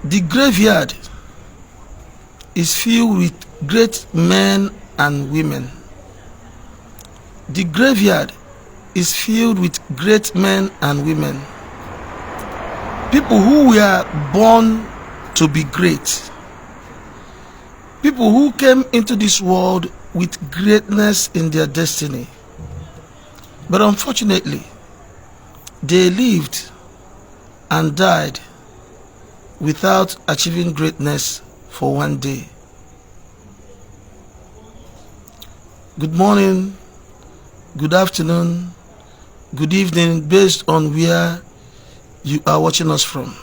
The graveyard is filled with great men and women. The graveyard is filled with great men and women. People who were born to be great. People who came into this world with greatness in their destiny. But unfortunately, they lived and died without achieving greatness for one day. Good morning, good afternoon, good evening, based on where you are watching us from.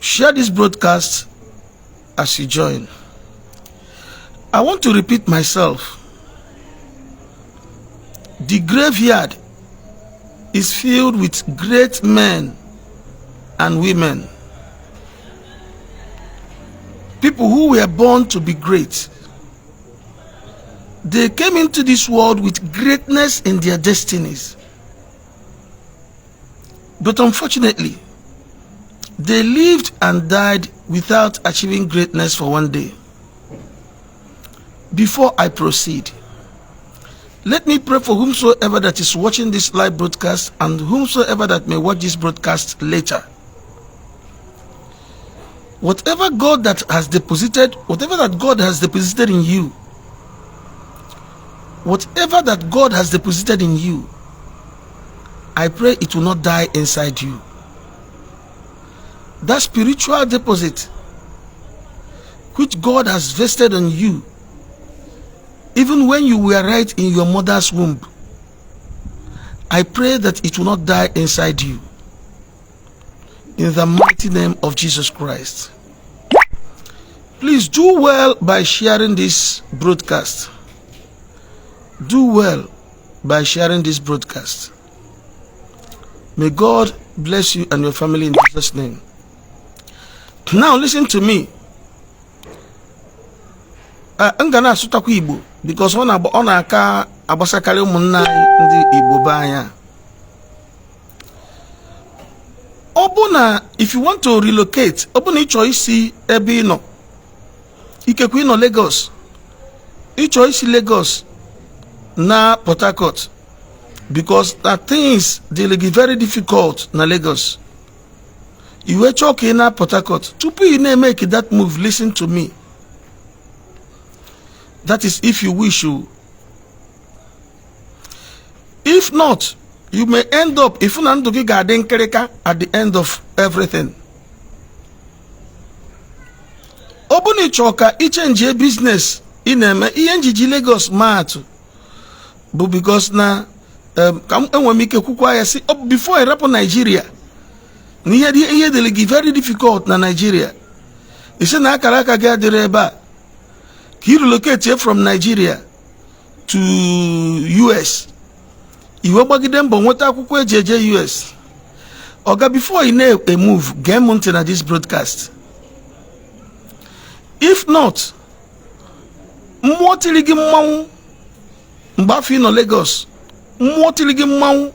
Share this broadcast as you join. I want to repeat myself. The graveyard is filled with great men and women. People who were born to be great. They came into this world with greatness in their destinies. But unfortunately, they lived and died without achieving greatness for one day. Before I proceed, let me pray for whomsoever that is watching this live broadcast and whomsoever that may watch this broadcast later. Whatever God that has deposited, whatever that God has deposited in you, whatever that God has deposited in you, I pray it will not die inside you. That spiritual deposit which God has vested on you, even when you were right in your mother's womb, I pray that it will not die inside you. In the mighty name of Jesus Christ. Please do well by sharing this broadcast. Do well by sharing this broadcast. May God bless you and your family in Jesus' name. Now listen to me. M ga na-asụtakwa Igbo because ọ na-aka agbasakarị ụmụnna anyị ndị Igbo be anyị. Ọ bụ na if you want to relocate, ọ bụ na ị chọọ isi ebe ị nọ, ikekwe ị nọ Lagos, ị chọọ isi Lagos na Port Harcourt because na things dịrị gị very difficult na Lagos, i wee chọọ ka ị na Port Harcourt, tupu ị na-emeke that move, listen to me. That is if you wish you. If not, you may end up if na ndụ gị ga-adị nkịrịka at the end of everything. Ọ bụ na ị chọọ ka ị chenjie business ị na-eme, ihe m ji ji Lagos maa atụ bụ because na ka m enwere m ike kwukwa ya sị before ị rapụ Nigeria na ihe dịrị gị very difficult na Nigeria, ị sị na akara aka gị adịrị ebe a, ka ị relocate from Nigeria to US, i wee gbagide mbọ nweta akwụkwọ eji eje US. Oga, before ị na-emove, gee m ntị na this broadcast. If not, mmụọ tiri gị mmanwụ mgbe afụ ị nọ Lagos, mmụọ tiri gị mmanwụ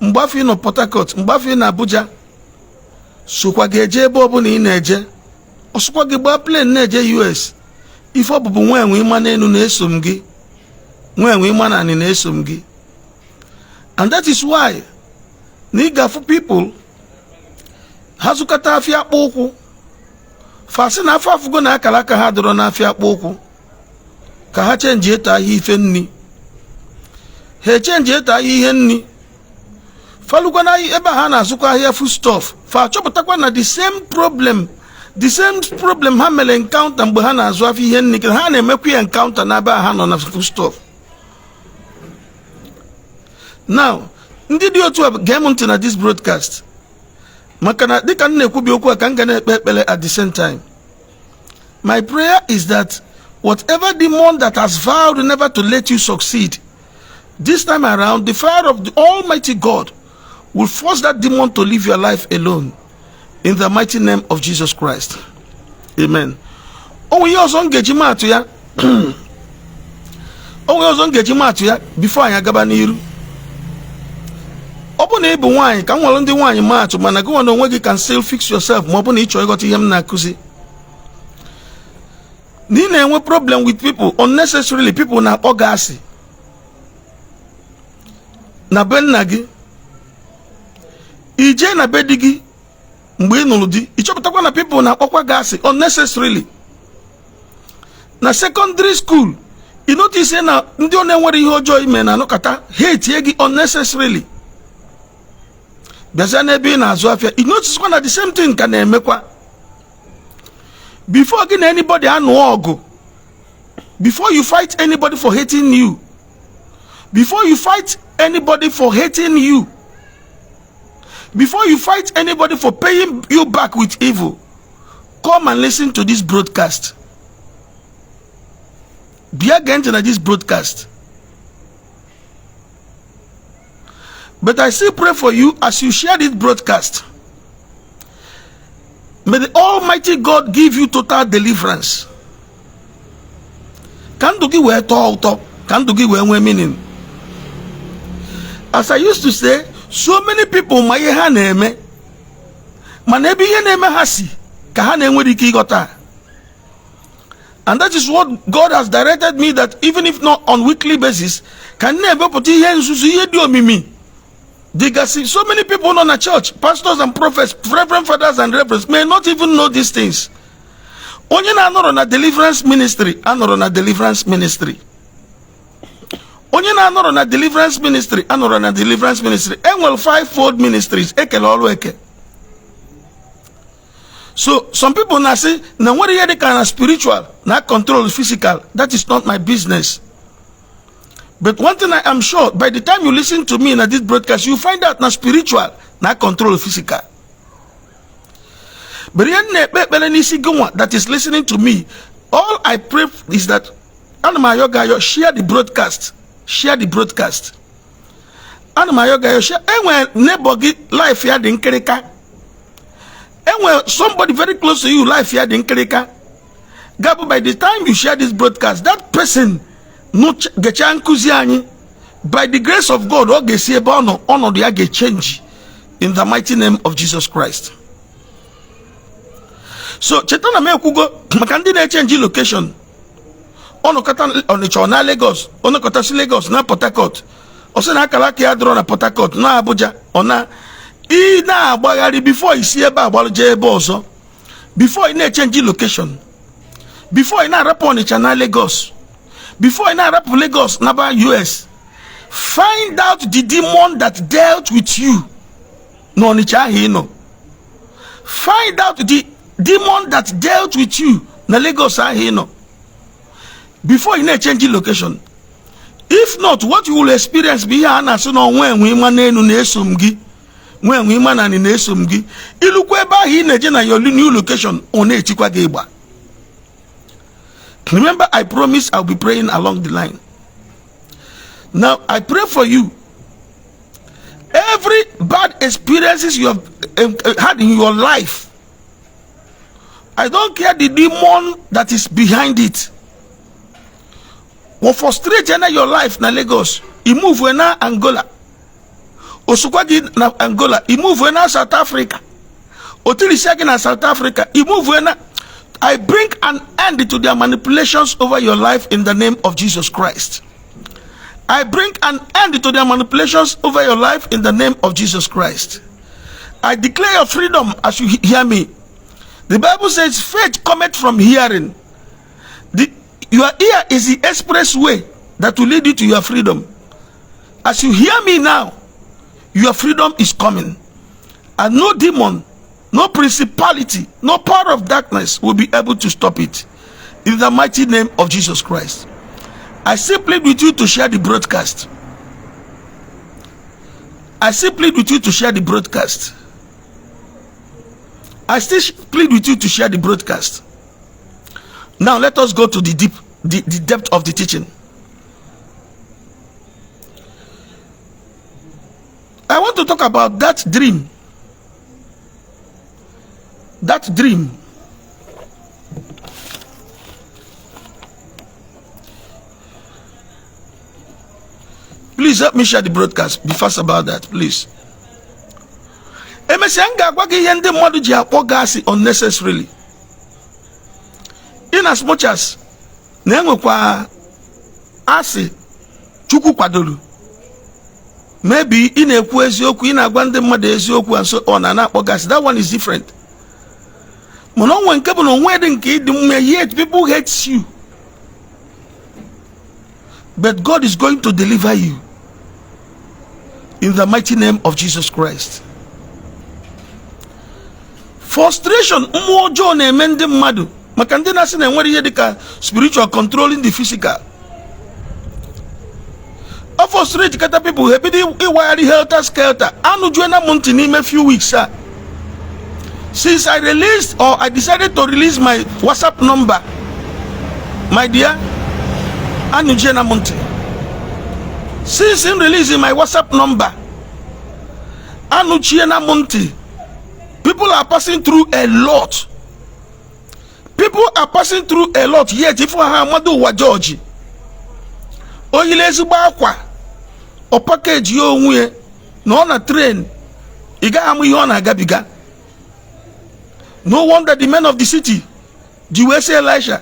mgbe afụ ị nọ Port Harcourt, mgbe afụ ị nọ Abuja, sokwa gị eje ebe ọbụla ị na-eje. Ọ sọkwa gị gbaa plane na-eje US, ife ọbụbụ nwa enwe ịma n'elu na-eso m gị, nwa enwe ịma na anị na-eso m gị. And that is why na ị ga-afụ people ha zụkọta afịa akpụ ụkwụ, fa sị na afọ afụgo na akara aka ha dọrọ n'afịa akpụ ụkwụ, ka ha chenji eto ahịa ife nni. Ha echenji eto ahịa ihe nni, falukwa na ebe ha na-azụkwa ahịa foodstuff, fa achọpụtakwa na the same problem ha mere encounter mgbe ha na-azụ afịa ihe nni, ha na-emekwa ya encounter n'ebe ha nọ na foodstuff. Now, ndị dị otu a, gee m ntị na this broadcast, maka na dịka m na-ekwubi okwu a ka m ga na-ekpe ekpere at the same time. My prayer is that whatever demon that has vowed never to let you succeed, this time around, the fire of the Almighty God will force that demon to leave your life alone. In the mighty name of Jesus Christ. Amen. O nwe ihe ọzọ m ga-eji maatụ ya. O nwe ọzọ m ga-eji maatụ ya before anyị agaba n'iru. Ọ bụ Ọ bụ na ị bụ nwaanyị, ka m nwere ndị nwaanyị maa atụ, mana gị nwa na onwe gị can still fix yourself. Ma ọ bụ na ị chọrọ ịghọta ihe m na-akụzi, na ị na-enwe problem with people unnecessarily, people na-akpọ gị asị na be nna gị, ijee na be di gị mgbe ị nụrụ di, ịchọpụtakwa na people na-akpọkwa gị asị unnecessarily. Na secondary school, ị notice na ndị ọ na-enwere ihe ọjọọ ime na-anọkọta ha etie gị unnecessarily. Bịazịa n'ebe ị na-azụ afịa, ị notice na the same thing ka na-emekwa. Before gị na anybody anụọ ọgụ, before you fight anybody for hating you, before you fight anybody for hating you, before you fight anybody for paying you back with evil, come and listen to this broadcast. Bịa gee ntị na this broadcast. But I still pray for you as you share this broadcast. May the Almighty God give you total deliverance, ka ndụ gị wee tọọ ụtọ, ka ndụ gị wee nwee meaning. As I used to say, so many people ma ihe ha na-eme, mana ebe ihe na-eme ha si ka ha na-enwere ike ịghọta. And that is what God has directed me, that even if not on weekly basis, ka m na-ebepụta ihe nzuzo, ihe dị omimi dịgasị. So many people nọ na church, pastors and prophets, reverend fathers and reverends, may not even know these things. Onye na-anọrọ na deliverance ministry anọrọ na deliverance ministry. Onye na-anọrọ na deliverance ministry anọrọ na deliverance ministry. Enwere five-fold ministries, ekele ọrụ eke. So some people na-asị na nwere ihe dị ka na spiritual na control physical. That is not my business. But one thing I am sure, by the time you listen to me na this broadcast, you find out na spiritual na control physical. But ihe m na-ekpe ekpere n'isi gị nwa that is listening to me, all I pray is that, ana m ayọ gị ayọ, share the broadcast, share the broadcast. Ana m ayọ gị ayọ, share. Enwere neighbor gị life ya dị nkịrịka, enwere somebody very close to you life ya dị nkịrịka, ga-abụ by the time you share this broadcast, that person gechaa nkụzi anyị, by the grace of God, ọ ga-esi ebe ọ nọ, ọnọdụ ya ga-echange in the mighty name of Jesus Christ. So cheta na m ekwugo maka ndị na-echange location. Ọnọkọta Ọnịcha, ọ na Lagos, ọnọkọta si Lagos na Port Harcourt, ọ sị na akara aka ya dọrọ na Port Harcourt, na Abuja, ọ na ị na-agbagharị. Before isi ebe a gbalụ jee ebe ọzọ, before ị na-echange location, before ị na-arapụ Ọnịcha na Lagos, before ị na-arapụ Lagos naba US, find out the demon that dealt with you n'Ọnịcha ahụ ị nọ. Find out the demon that dealt with you na Lagos ahụ ị nọ before ị na-echange location. If not, what you will experience bụ ihe a na-asị na ọnwa enwe ịma n'elu na-eso m gị, nwa enwe ịma na anị na-eso m gị. Ilukwa ebe ahụ ị na-eje na your new location, ọ na-etikwa gị ịgba. Remember, I promise I'll be praying along the line. Now I pray for you, every bad experiences you have had in your life, I don't care the demon that is behind it, will frustrate na your life na Lagos, i move na Angola, osukwa gị na Angola, i move na South Africa, otirisia gị na South Africa, i move na, I bring an end to their manipulations over your life in the name of Jesus Christ. I bring an end to their manipulations over your life in the name of Jesus Christ. I declare your freedom as you hear me. The Bible says faith cometh from hearing. Your ear is the express way that will lead you to your freedom. As you hear me now, your freedom is coming. And no demon, no principality, no power of darkness will be able to stop it. In the mighty name of Jesus Christ. I still plead with you to share the broadcast. I still plead with you to share the broadcast. I still plead with you to share the broadcast. Now let us go to the depth of the teaching. I want to talk about that dream. That dream. Please help me share the broadcast. Be fast about that, please. Emesịa, m ga-agwa gị ihe ndị mmadụ ji akpọ gị asị unnecessarily, in as much as na enwekwa asị Chukwu kwadoro. Maybe ị na-ekwu eziokwu, ị na-agwa ndị mmadụ eziokwu and so on, na na-akpọ gị asị, that one is different. Mana onwe nke bụ na onwe dị nke ịdị mma, yet people hate you. But God is going to deliver you in the mighty name of Jesus Christ. Frustration, mmụọ ọjọọ na-eme ndị mmadụ, maka ndị na-asị na enwere ihe dịka spiritual controlling the physical. Ọ frustrate kata people, ha ebido ịwagharị helter skelter. Anụjuena m ntị n'ime few weeks a, since I released or I decided to release my WhatsApp number. My dear, anụjuena m ntị. Since m release my WhatsApp number, anụchiena m ntị. People are passing through a lot. People are passing through a lot, yet ifu ha amado ụwa George o yiri ezigbo akwa, ọ package ya onwe ya na ọ na train, ị gaghị ama ihe ọ na-agabiga. No wonder the men of the city ji wee sị Elisha,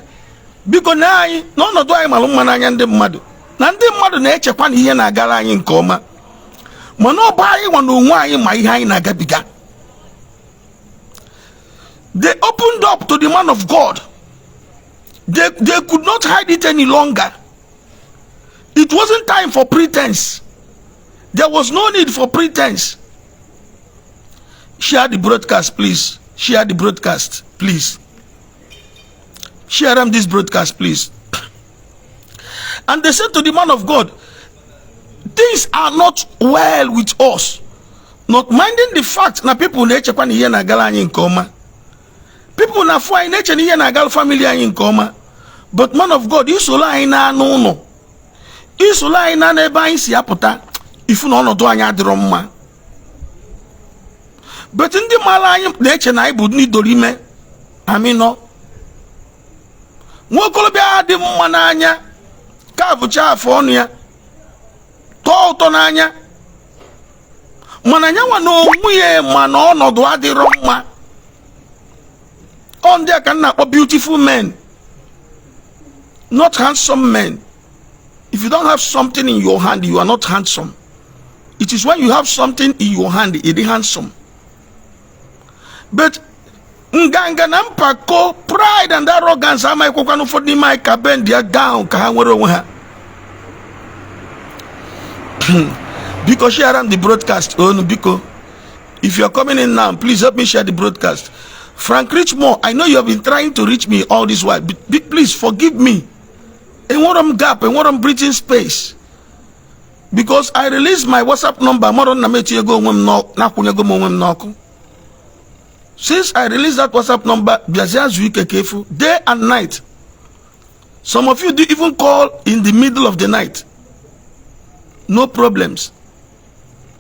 biko, na anyị na ọnọdụ anyị mara mma n'anya ndị mmadụ, na ndị mmadụ na-echekwa na ihe na-agara anyị nke ọma, mana ọ bụ anyị nwa na onwe anyị ma ihe anyị na-agabiga. They opened up to the man of God. They could not hide it any longer. It wasn't time for pretense. There was no need for pretense. Share the broadcast, please. Share the broadcast, please. Share them this broadcast, please. And they said to the man of God, "Things are not well with us," not minding the fact na people na-echekwa na ihe na-agara anyị nke ọma. People na-afụ anyị, na-eche na ihe na-agara family anyị nke ọma. But man of God, isoro anyị na-anụ ụlọ, isoro anyị na n'ebe anyị si apụta, ifu na ọnọdụ anyị adịrọ mma. But ndị maara anyị na-eche na anyị bụ ndị doro ime amịnọ. Nwa okorobịa dị mma n'anya, ka abụcha afọ ọnụ ya tọọ ụtọ n'anya, mana nyanwa na onwe ya ma na ọnọdụ adịrọ mma. Ọ ndị a ka m na-akpọ beautiful men, not handsome men. If you don't have something in your hand, you are not handsome. It is when you have something in your hand it is handsome. But nganga na mpako, pride and arrogance, amaghịkwakwa n'ụfọdụ n'ime anyị ka bend ya down ka ha nwere onwe ha. Biko, share am the broadcast onu. Biko, if you are coming in now, please help me share the broadcast. Frank Richmore, I know you have been trying to reach me all this while, but please forgive me. Enwere m gap, enwere m breathing space, because I released my WhatsApp number. Mọrọ nna m etinyego onwe m na-akwụnyego m onwe m n'ọkụ. Since I released that WhatsApp number, bịazie zuo ike ka efu, day and night. Some of you do even call in the middle of the night, no problems.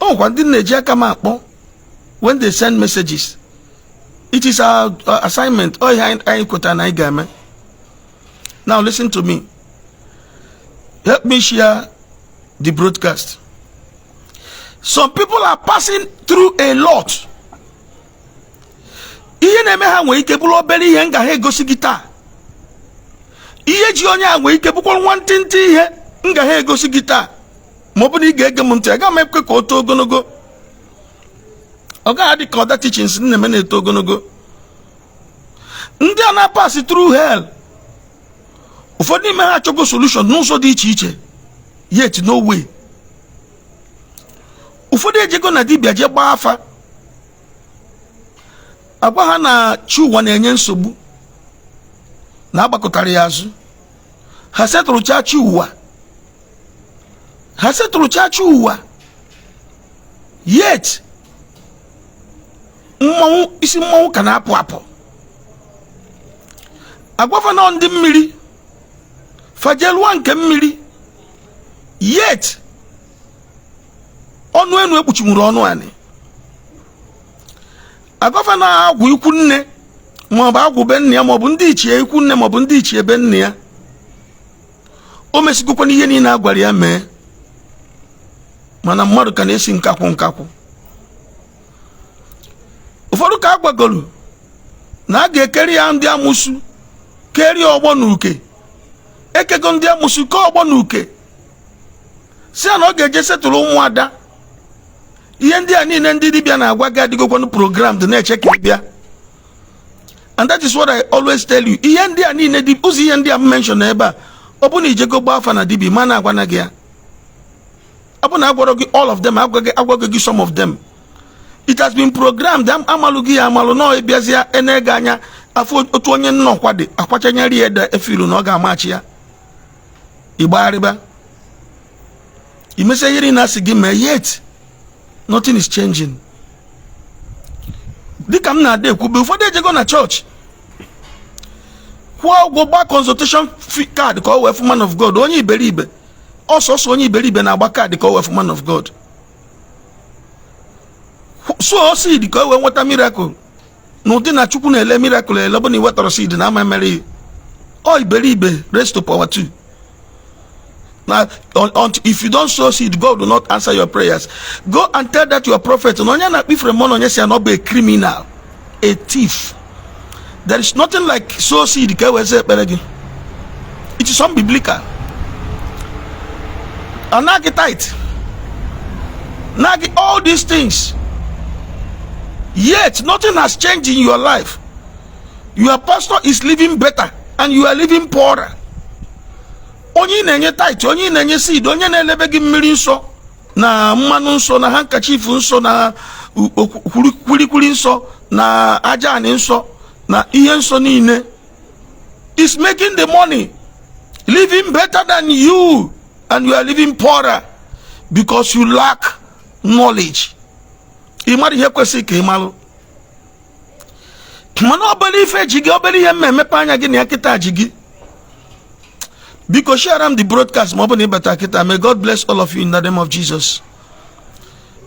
O nwekwa ndị na-eji aka m akpọ when they send messages. It is our assignment. Ọ ihe anyị kwetara na anyị ga-eme. Now listen to me. Help me share the broadcast. Some people are passing through a lot. Ihe na-eme ha nwere ike bụrụ obere ihe m ga ha egosi gị taa. Ihe ji onye a nwere ike bụkwa nwantịntị ihe m ga ha egosi gị taa. Ma ọ bụ na ị ga-ege m ntị, aga m ekwe ka o too ogologo. Ọ gaghị adị ka other teachings m na-eme na-eto ogologo. Ndị a na-pass through hell, ụfọdụ n'ime ha achọgo solution n'ụzọ dị iche iche, yet no way. Ụfọdụ ejego na dibịa jee gbaa afa, agwa ha na chi ụwa na-enye nsogbu, na agbakọtara ya azụ. Ha setụrụcha chi ụwa, ha setụrụcha chi ụwa, yet mmanwụ isi mmanwụ ka na-apụ apụ. Agwafa nọ ndị mmiri fajelụwa nke mmiri, yet ọnụ enu ekpuchinwuru ọnụ anị. Agwafa na agwụ ikwu nne maọbụ agwụ be nna ya, maọbụ ndị ichie ikwu nne, maọbụ ndị ichie be nna ya. O mesigokwa n'ihe niile a gwara ya mee, mana mmadụ ka na-esi nkakwụ nkakwụ. Ụfọdụ ka a gwagolu na a ga-ekeri ya ndị amụsụ, kerie ọgbọ na uke. Ekego ndị amụsụ ke ọgbọ na uke, si ya na ọ ga-eje setụrụ ụmụada. Ihe ndị a niile ndị dibịa na-agwa gị adịgokwanụ program dị na-eche ka ị bịa. And that is what I always tell you. Ihe ndị a niile dị ụzọ, ihe ndị a m mention ebe a, ọ bụ na ijego gbaa afa na dibịa, ma na-agwana gị ya, ọ bụ na agwara gị all of them, agwaghị gị some of them. It has been programmed. Amalụ gị ya amalụ na ịbịazịa ene-ege anya afọ otu onye nnọkwa dị akwachanyere ya ede efilu na ọ ga-amachi ya. Ịgbagharịba imesịa ihe niile asị gị mee, yet nothing is changing. Dịka m na-ada ekwube, ụfọdụ ejego na chọọchị kwụọ ụgwọ, gbaa consultation fee card ka ọ wee fụ man of God. Onye iberibe, ọsọsọ onye iberibe na-agba card ka ọ wee fụ man of God, sow seed ka o wee nweta miracle. N'ụdị na Chukwu na-ele miracle ele bụ na iwetara seed na ama mere ọ iberibe. Raise to power 2 na if you don't sow seed, God will not answer your prayers. Go and tell that your prophet na onye na-akpọ Ifrem na onye si ya na ọ bụ a criminal, a thief. There is nothing like sow seed ka e wee zaa ekpere gị. It is unbiblical. Anaghị tithe, naghị all these things, yet nothing has changed in your life. Your pastor is living better and you are living poorer. Onye ị na-enye tithe, onye ị na-enye seed, onye na-elebe gị mmiri nsọ na mmanụ nsọ na handkerchief nsọ na kwilikwili nsọ na aja anị nsọ na ihe nsọ niile is making the money, living better than you, and you are living poorer because you lack knowledge. Ị mara ihe kwesịrị ka ị malụ, mana obere ife ji gị, obere ihe mma emepe anya gị na ya kịta ji gị. Biko, share am the broadcast ma ọ bụ na ịbata kịta. May God bless all of you in the name of Jesus.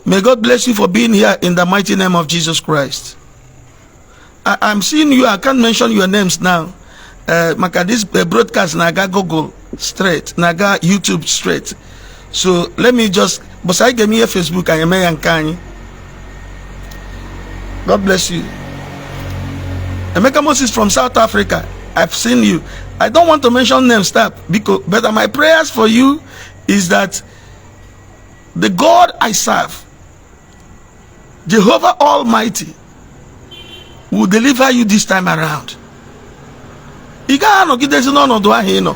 May God bless you for being here in the mighty name of Jesus Christ. I'm seeing you. I can't mention your names now, maka this broadcast na-aga Google straight, na-aga YouTube straight, so let me just, but anyị ga-eme ihe Facebook, anyị eme ya nke anyị. God bless you. Emeka Moses from South Africa, I've seen you. I don't want to mention names, stop, because but my prayers for you is that the God I serve, Jehovah Almighty, will deliver you this time around. Ị gaghị anọgidezi n'ọnọdụ ahụ ị nọ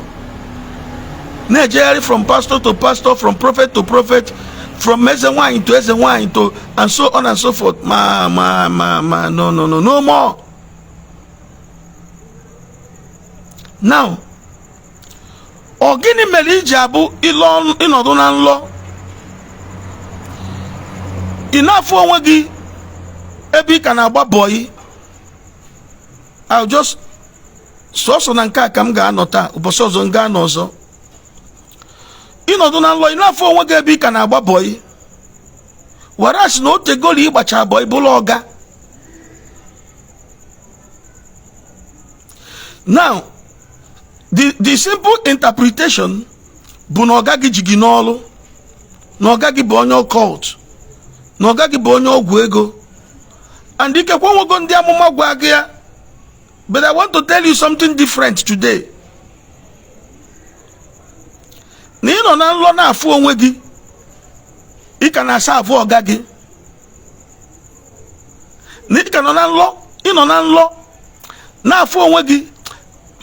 na-ejegharị from pastor to pastor, from prophet to prophet, from eze nwanyị to eze nwanyị to and so on and so forth. Ma ma ma ma, no, no, no, no more. Now, ọ gịnị mere iji abụ ịnọdụ na nlọ, ị na-afụ onwe gị ebe ị ka na-agba bọyị? I'll just sọsọ na nke a ka m ga-anọ taa, ụbọchị ọzọ m ga-anọ ọzọ. Ịnọdụ na nlọ, ị na-afụ onwe gị ebe ị ka na-agba bọyị, whereas na otegoli ịgbacha bọyị bụrụ ọga. Now, the simple interpretation bụ na ọga gị ji gị n'ọlụ, na ọga gị bụ onye occult, na ọga gị bụ onye ọgwụ ego. And ikekwe nwego ndị amụma gwa gị ya, but I want to tell you something different today. Na ị nọ na nlọ na-afụ onwe gị ị ka na-asa afụ ọga gị, na ị ka nọ na nlọ, ị nọ na nlọ na-afụ onwe gị.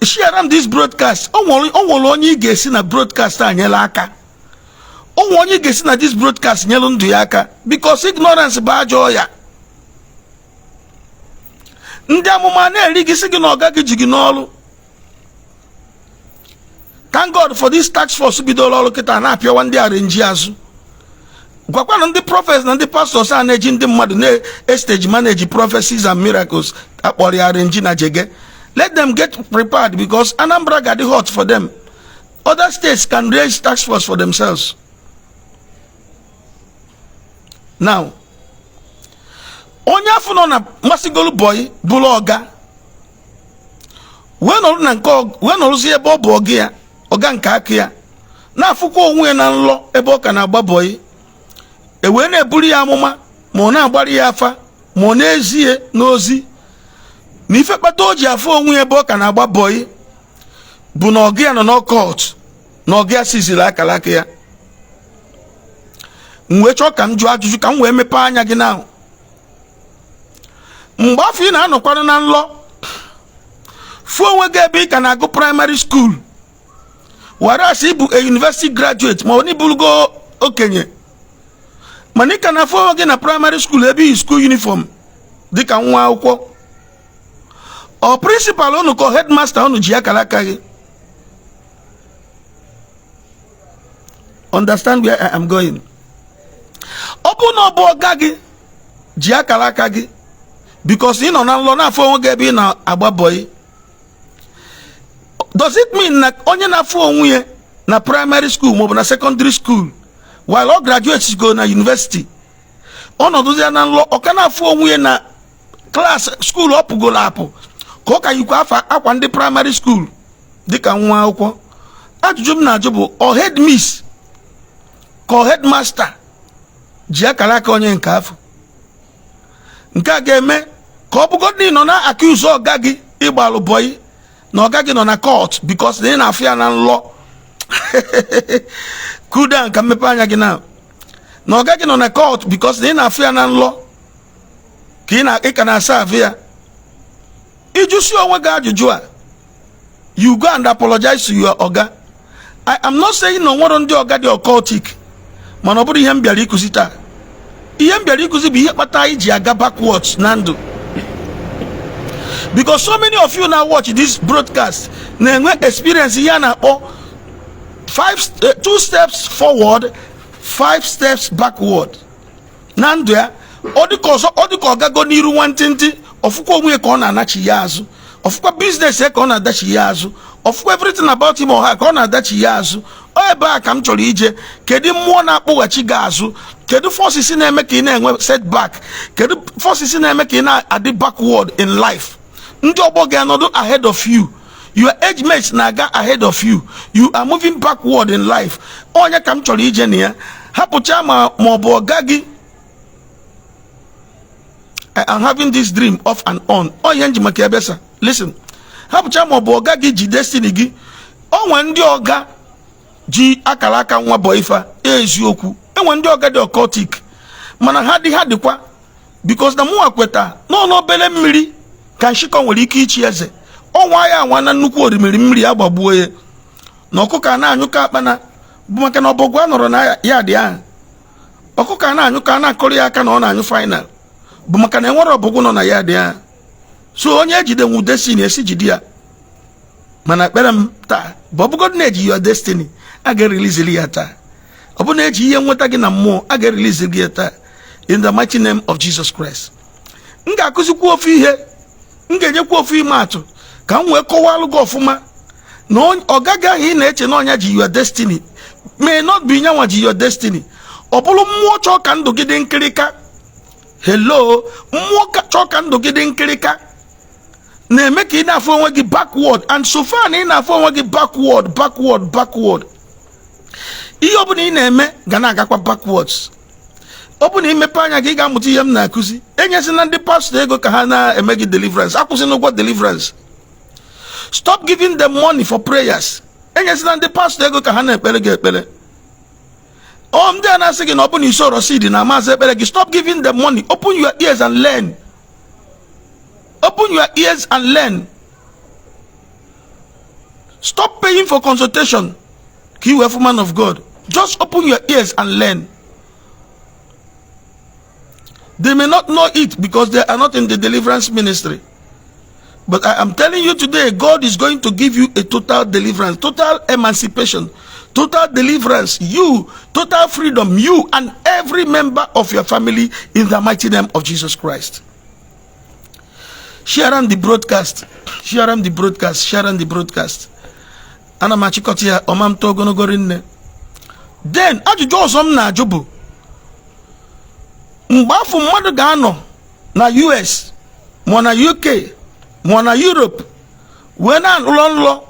Share am this broadcast. O nwere onye ị ga-esi na broadcast a nyere aka. O nwere onye ị ga-esi na this broadcast nyere ndụ ya aka, because ignorance bụ ajọ ọya. Ndị amụma na-eri gị, sị gị na ọga gị ji gị n'ọrụ. Thank God for this task force bidoro ọrụ kịta na-apịawa ndị arenji azụ. Gwakwanụ ndị prophets na ndị pastors a na-eji ndị mmadụ na-stage manage prophecies and miracles akpọrọ ya arenji na jege. Let them get prepared, because Anambra ga-adị hot for them. Other states can raise task force for themselves. Now, onye afọ nọ na masigolu boy bụrụ ọga wee nọrọ na nke wee nọrụzi ebe ọ bụ ọga ya, ọga nke aka ya, na-afụkwa onwe ya na nlọ ebe ọ ka na-agba bọyị, e wee na-eburu ya amụma, ma ọ na-agbara ya afa, Ma ọ n'ezie n'ozi na ife kpata o ji afụ onwe ya ebe ọ ka na-agba bọyị bụ na ọga ya nọ na court, na ọga ya siziri akara aka ya. M wee chọọ ka m jụọ ajụjụ ka m wee mepee anya gị na mgbe afọ ị na-anọkwanụ na nlọ fụ onwe gị ebe ị ka na-agụ primary school, whereas ị bụ a university graduate, ma ọ na ịbụrụgo okenye, mana ị ka na-afụ onwe gị na primary school ebe iyi school uniform dịka nwa akwụkwọ. Ọ principal unu ka headmaster unu ji akara aka gị? Understand where I am going? Ọ bụ na ọ bụ ọga gị ji akara aka gị because ị nọ na nlọ na-afụ onwe gị ebe ị na-agba bọyị, does it mean na onye na-afụ onwe ya na primary school maọbụ na secondary school while ọ graduate go na university, ọnọdụ ya na nlọ, ọ ka na-afụ onwe ya na class school ọ pụgoro apụ, ka ọ ka yikwa afa akwa ndị primary school dịka nwa akwụkwọ? Ajụjụ m na-ajụ bụ, ọ head miss ka ọ headmaster ji akara aka onye nke afọ? Nke a ga-eme ka ọ bụgodị nọ na accuse ọga gị ịgbalụ bọyị, na ọga gị nọ na court because na ị na-afụ ya na nlọ. Cool down ka mmepe anya gị na ọga gị nọ na court because na ị na-afụ ya na nlọ ka ị ka na-asa afụ ya. Ịjụsi onwe gị ajụjụ a, you go and apologize to your oga. I am not saying na onwere ndị ọga dị occultic, mana ọ bụrụ ihe m bịara ịkụzi taa. Ihe m bịara ịkụzi bụ ihe kpata anyị ji aga backwards na ndụ, because so many of you now watch this broadcast na-enwe experience ihe a na-akpọ two steps forward, five steps backward na ndụ ya. Ọ dịka ọzọ, ọ dịka ọ gago n'iru nwantịntị, ọfụkwa onwe ya ka ọ na-anachi ya azụ, ọfụkwa business ya ka ọ na-adachi ya azụ, ọfụkwa everything about him or her ka ọ na-adachi ya azụ. Ọ ebe a ka m chọrọ ije. Kedu mmụọ na-akpụghachi gị azụ? Kedu forces na-eme ka ị na-enwe setback? Kedu forces na-eme ka ị na-adị backward in life? Ndị ọgbọ gị anọdụ ahead of you, your age mates na-aga ahead of you, you are moving backward in life. Onye ka m chọrọ ije na ya? Hapụcha ma ọ bụ ọga gị. I am having this dream off and on. Onye nji maka ebe sa, listen, hapụcha ma ọ bụ ọga gị ji destiny gị. O nwee ndị ọga ji akara aka nwa bọifa. Eziokwu, enwe ndị ọga dị occultic, mana ha dị, ha dịkwa, because na mụnwa kweta nọ n'obere mmiri ka nshịkọ nwere ike ichi eze. Ọnwa ya anwa na nnukwu orimiri mmiri agbagbuo ya, na ọkụkọ a na-anyụkọ akpana bụ maka na ọbọgwụ a nọrọ na ya dị ahụ. Ọkụkọ a na-anyụkọ, a na-akọrọ ya aka na ọ na-anyụ final, bụ maka na enwere ọbọgwụ nọ na ya dị ahụ. So onye ejidenwu destiny esi jide ya. Mana ekpere m taa bụ, ọbụgodị na-eji your destiny, a ga-ereliziri ya taa. Ọ bụ na-eji ihe nweta gị na mmụọ, a ga-ereliziri gị ya taa, in the mighty name of Jesus Christ. M ga-akụzikwa ofu ihe, m ga-enyekwa ofu ime atụ ka m wee kọwalụ gị ọfụma na ọ gaghị ahụ ị na-eche na ọnya ji your destiny may not be nyanwa ji your destiny. Ọ bụrụ mmụọ chọọ ka ndụ gị dị nkịrịka. Hello, mmụọ chọọ ka ndụ gị dị nkịrịka na-eme ka ị na-afụ onwe gị backward. And so far na ị na-afụ onwe gị backward, backward, backward, ihe ọbụla ị na-eme ga na-agakwa backwards. Ọ bụ na imepe anya gị, ị ga-amụta ihe m na-akụzi. Enyezina ndị pastọ ego ka ha na-eme gị deliverance. Akwụsịna ụgwọ deliverance. Stop giving them money for prayers. Enyezina ndị pastọ ego ka ha na-ekpere gị ekpere. Ọ ndị a na-asị gị na ọ bụ na isoro seed na amazi ekpere gị, stop giving them money. Open your ears and learn. Open your ears and learn. Stop paying for consultation ka i wee fụ man of God. Just open your ears and learn. They may not know it because they are not in the deliverance ministry, but I am telling you today, God is going to give you a total deliverance, total emancipation, total deliverance, you, total freedom, you and every member of your family, in the mighty name of Jesus Christ. Share the broadcast, share the broadcast, share the broadcast. Ana m achịkọta ya ọma m too ogologo rinne. Then ajụjụ ọzọ m na-ajụ bụ, mgbe afọ mmadụ ga-anọ na US ma na UK ma na Europe wee na-alọ nlọ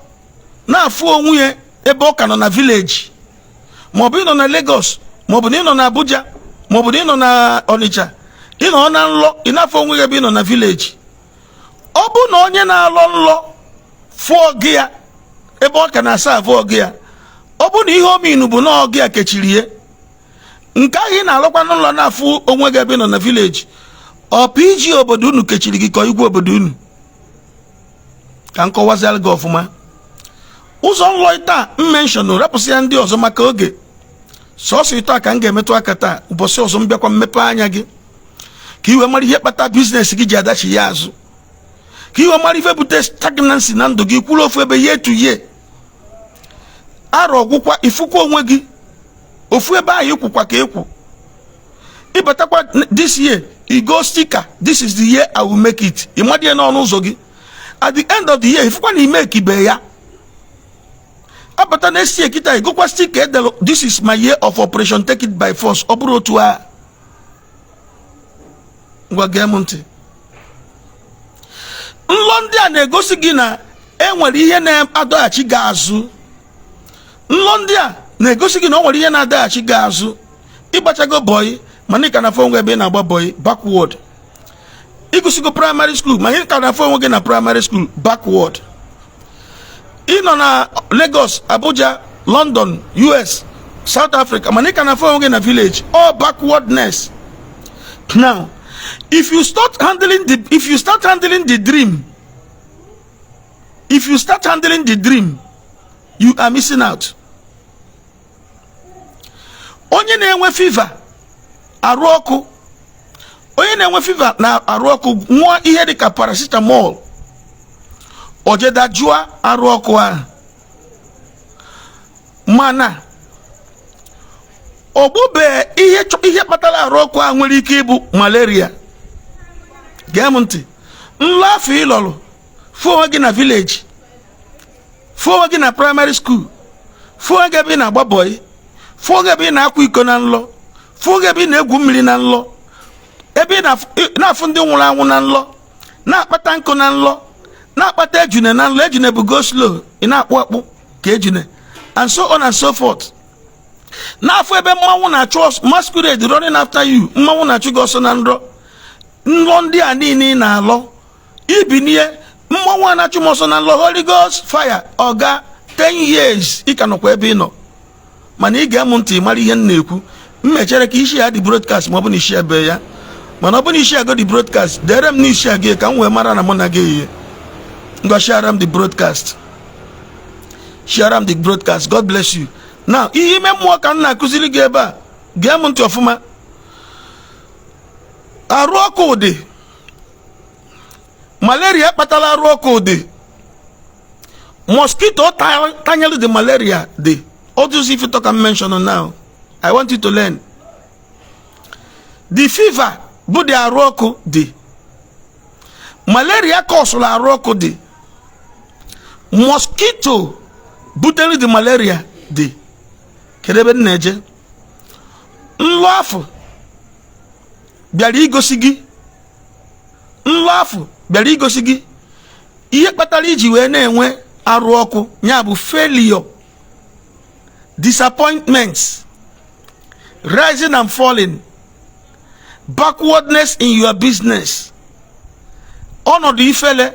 na-afụ onwe ya ebe ọ ka nọ na village, maọbụ ịnọ na Lagos, maọbụ na ịnọ na Abuja, maọbụ na ịnọ na Onitsha, Ị nọ na nlọ, ị na-afụ onwe gị ebe ị nọ na village. Ọ bụ na onye na-alọ nlọ fụọ gị ya ebe ọ ka na-asa afụ ọgụ ya, ọ bụ na ihe ominu bụ na ọgụ ya kechiri ya. Nke ahụ ị na-alọkwa n'ụlọ na-afụ onwe gị ebe ị nọ na village, ọ PG obodo unu kechiri gị ka igwe obodo unu? Ka m kọwaziara gị ọfụma ụzọ nlọ taa m mention, rapụsị ya ndị ọzọ maka oge. Sọsọ ịtọ a ka m ga-emetụ aka taa. Ụbọchị ọzọ m bịakwa, mmepe anya gị ka i wee mara ihe kpata business gị ji adachi ya azụ, ka i wee mara ife bute stagnancy na ndụ gị, kwuru ofu ebe year to year, arọ ọgwụkwa, ifukwa onwe gị ofu ebe ahụ ịkwụkwa ka ịkwụ. Ịbatakwa this year, you go sticker, "This is the year I will make it." Ịmadị ya n'ọnụ ụzọ gị. At the end of the year, ifukwa na ime ekibe ya. Abata next year kịta, igokwa sticker edelu, "This is my year of operation take it by force." Ọ bụrụ otu a, ngwa, gee m ntị. Nlọ ndị a na-egosi gị na e nwere ihe na-adọghachi gị azụ. Nlọ ndị a na-egosi gị na o nwere ihe na-adọghachi gị azụ. Ịgbachago boy, mana ị ka na-afụ onwe ebe ị na-agba boy, backward. Ịgụsigo primary school, mana ị ka na-afụ onwe gị na primary school, backward. Ị nọ na Lagos, Abuja, London, US, South Africa, mana ị ka na-afụ onwe gị na village. All backwardness. Now, if you start handling the dream, if you start handling the dream, you are missing out. Onye na-enwe fever, arụ ọkụ, onye na-enwe fever na arụ ọkụ, ṅụọ ihe dịka paracetamol, ojedajụọ arụ ọkụ ahụ, mana ogbube ihe kpatara arụ ọkụ ahụ nwere ike ịbụ malaria. Gee m ntị. Nlọ afọ ịlọrụ, fụ onwe gị na village, fụ onwe gị na primary school, fụ onwe gị ebe ị na-agba boy, fụ onwe gị ebe ị na-akwa iko na nlọ, fụ onwe gị ebe ị na-egwu mmiri na nlọ, ebe ị na-afụ ndị nwụrụ anwụ na nlọ, na-akpata nkụ na nlọ, na-akpata ejune na nlọ. Ejune bụ go slow, ị na-akpụ akpụ ka ejune, and so on and so forth. N'afọ ebe mmanwụ na-achụ ọsọ, masquerade running after you, mmanwụ na-achụ gị ọsọ na nrọ. Nrọ ndị a niile ị na-alọ, ibinie, mmanwụ a na-achụ m ọsọ na nlọ, Holy Ghost fire. Ọga, 10 years ị ka nọkwa ebe ị nọ, mana ị ga-emu ntị mara ihe m na-ekwu. M mechere ka isi ya dị broadcast, ma ọ bụ na isi ebe ya, mana ọ bụ na isi ago dị broadcast, dere m n'isi agị ka m wee mara na mụ na gị ihe. Ngwa, share m the broadcast, share m the broadcast. God bless you. Now, ihe ime mmụọ ka m na-akụziri gị ebe a. Gee m ntị ọfụma. Arụ ọkụ dị, malaria kpatara arụ ọkụ dị, mosquito tanyere the malaria dị. All those if you talk and mention now, I want you to learn. The fever bụ the arụ ọkụ dị, malaria kọsụrụ arụ ọkụ dị, mosquito butere the malaria dị. Kedu ebe m na-eje? Nlọ afọ bịara igosi gị, nlọ afọ bịara igosi gị ihe kpatara iji wee na-enwe arụ ọkụ, ya bụ failure, disappointments, rising and falling, backwardness in your business, ọnọdụ ifele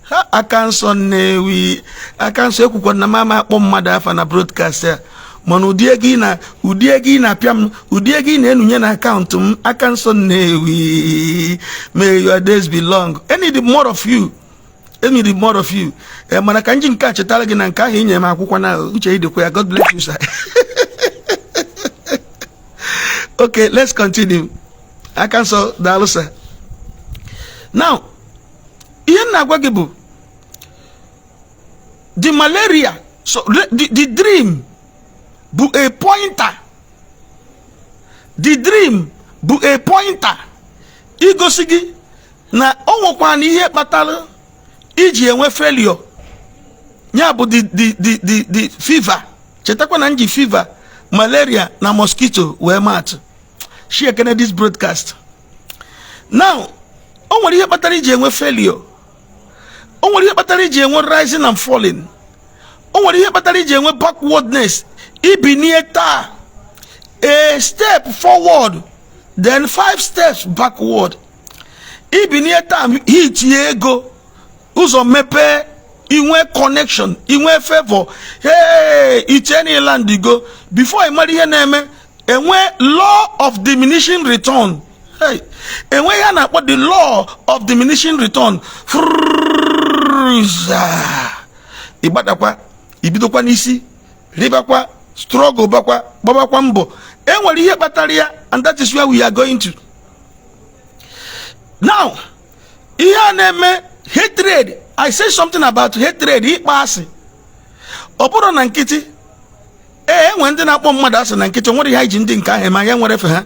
ha. Aka nsọ Nnewi, aka nsọ ekwukwa na mama akpọ mmadụ afa na broadcast ya, mana ụdị ego ị na ụdị ego ị na-apịa m, ụdị ego ị na-enunye na akaụntụ m, aka nsọ Nnewi, may your days be long. I need more of you, I need more of you. Ee, mana ka nji nke a chetara gị na nke ahụ inye m akwụkwọ na uche idekwa ya. God bless you, sir. Okay, let's continue. Aka nsọ, daalụ, sir. Now, ihe m na-agwa gị bụ the malaria. So the dream bụ a pointer. The dream bụ a pointer igosi gị na o nwekwa na ihe kpatara iji enwe failure, ya bụ the fever. Chetakwa na nji fever, malaria na mosquito wee maatụ. Share kene this broadcast. Now, o nwere ihe kpatara iji enwe failure, o nwere ihe kpatara iji enwe rising and falling, o nwere ihe kpatara iji enwe backwardness. Ibinie taa, a step forward, Then five steps backward. Ibinie taa hitie ego, ụzọ mepee, inwe connection, inwe favor, hey, iche na land go. Before ị mara ihe na-eme, enwe law of diminishing return. Hey, enwe ihe a na-akpọ the law of diminishing return. Ịgbadakwa, ibidokwa n'isi, ribakwa, struggle bakwa, gbabakwa mbọ. Enwere ihe kpatara ya, and that is where we are going to now. Ihe a na-eme hatred, I say something about hatred, ịkpa asị. Ọ bụrụ na nkịtị, ee, enwe ndị na-akpọ mmadụ asị na nkịtị, nwere ihe anyị ji ndị nke ahụ eme. Anyị nwere efe ha.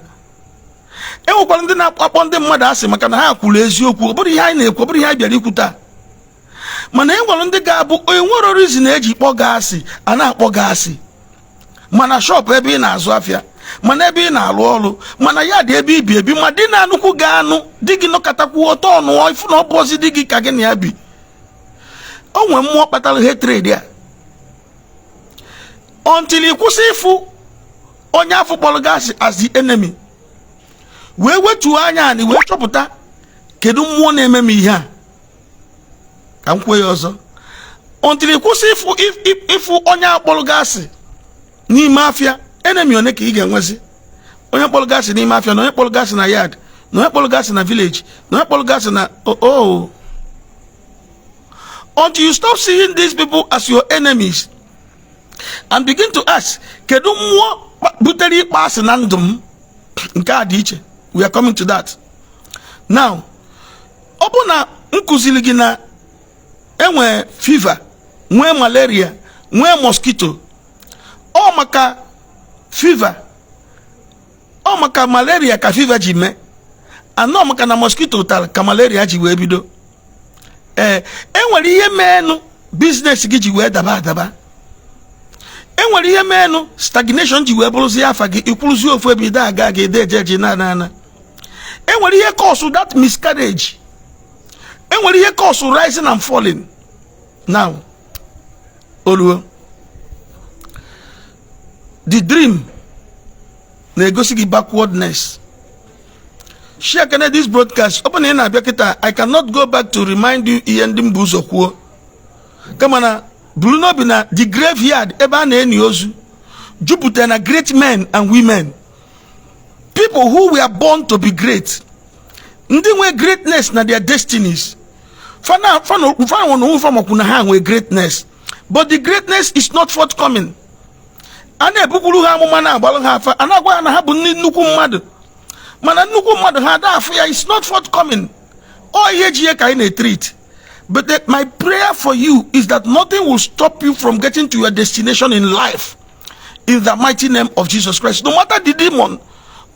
Enwekwara ndị na-akpọ ndị mmadụ asị maka na ha kwuru eziokwu. Ọ bụrụ ihe anyị na-ekwu, ọ bụrụ ihe anyị bịara ikwu taa. Mana e nwere ndị ga-abụ enwere reason eji kpọ gị asị, a na-akpọ gị asị, mana shop ebe ị na-azụ afịa, mana ebe ị na-alụ ọrụ, mana ya dị ebe ibi ebi, ma di na anụkwu ga-anụ di gị nọkọtakwu ọtọ ọnụọ, ifu na ọ bụzi di gị ka gị na ya bi. O nwee mmụọ kpatara hatred a. Until ị kwụsị ịfụ onye afọ kpọrọ gị asị as the enemy, wee wetuo anya anị, wee chọpụta kedu mmụọ na-eme m ihe a. Ka m kwuo ya ọzọ: until ị kwụsị ịfụ onye akpọrọ gị asị n'ime afịa enemy, one ka ị ga-enwezi? Onye kpọrọ gị asị n'ime afịa, na onye kpọrọ gị asị na yard, na onye kpọrọ gị asị na village, na onye kpọrọ gị asị na oh. Until you stop seeing these people as your enemies and begin to ask, kedu mmụọ butere ịkpọ asị na ndụ m? Nke a dị iche. We are coming to that now. Ọ bụ na m kụziri gị na enwee fever, nwee malaria, nwee mosquito. Ọ maka fever, ọ maka malaria ka fever ji mee anọ, maka na mosquito tara ka malaria ji wee bido. Ee, enwere ihe meenụ business gị ji wee daba adaba. Enwere ihe meenụ stagnation ji wee bụrụzie afa gị, ikwuruzie ofu ebe, ide aga aga, ide eje eje, na na na. Enwere ihe cause that miscarriage. Enwere ihe cause rising and falling. Now oluo, the dream na-egosi gị backwardness. Share kene this broadcast. Ọ bụ na ị na-abịa kịta, I cannot go back to remind you ihe ndị mbụ ụzọ kwuo, kama na buru n'obi na the graveyard, ebe a na-eni ozu, jupụtara na great men and women, people who were born to be great, ndị nwe greatness na their destinies. Fana fana fana na onwe makwu na ha nwee greatness, but the greatness is not forthcoming. A na-ebukwuru ha amụma, na-agbalụ ha afa, a na-agwa ha na ha bụ ndị nnukwu mmadụ, mana nnukwu mmadụ ha ada afụ ya, is not forthcoming. Ọ ihe ji ihe ka anyị na-etreat. But my prayer for you is that nothing will stop you from getting to your destination in life, in the mighty name of Jesus Christ. No matter the demon,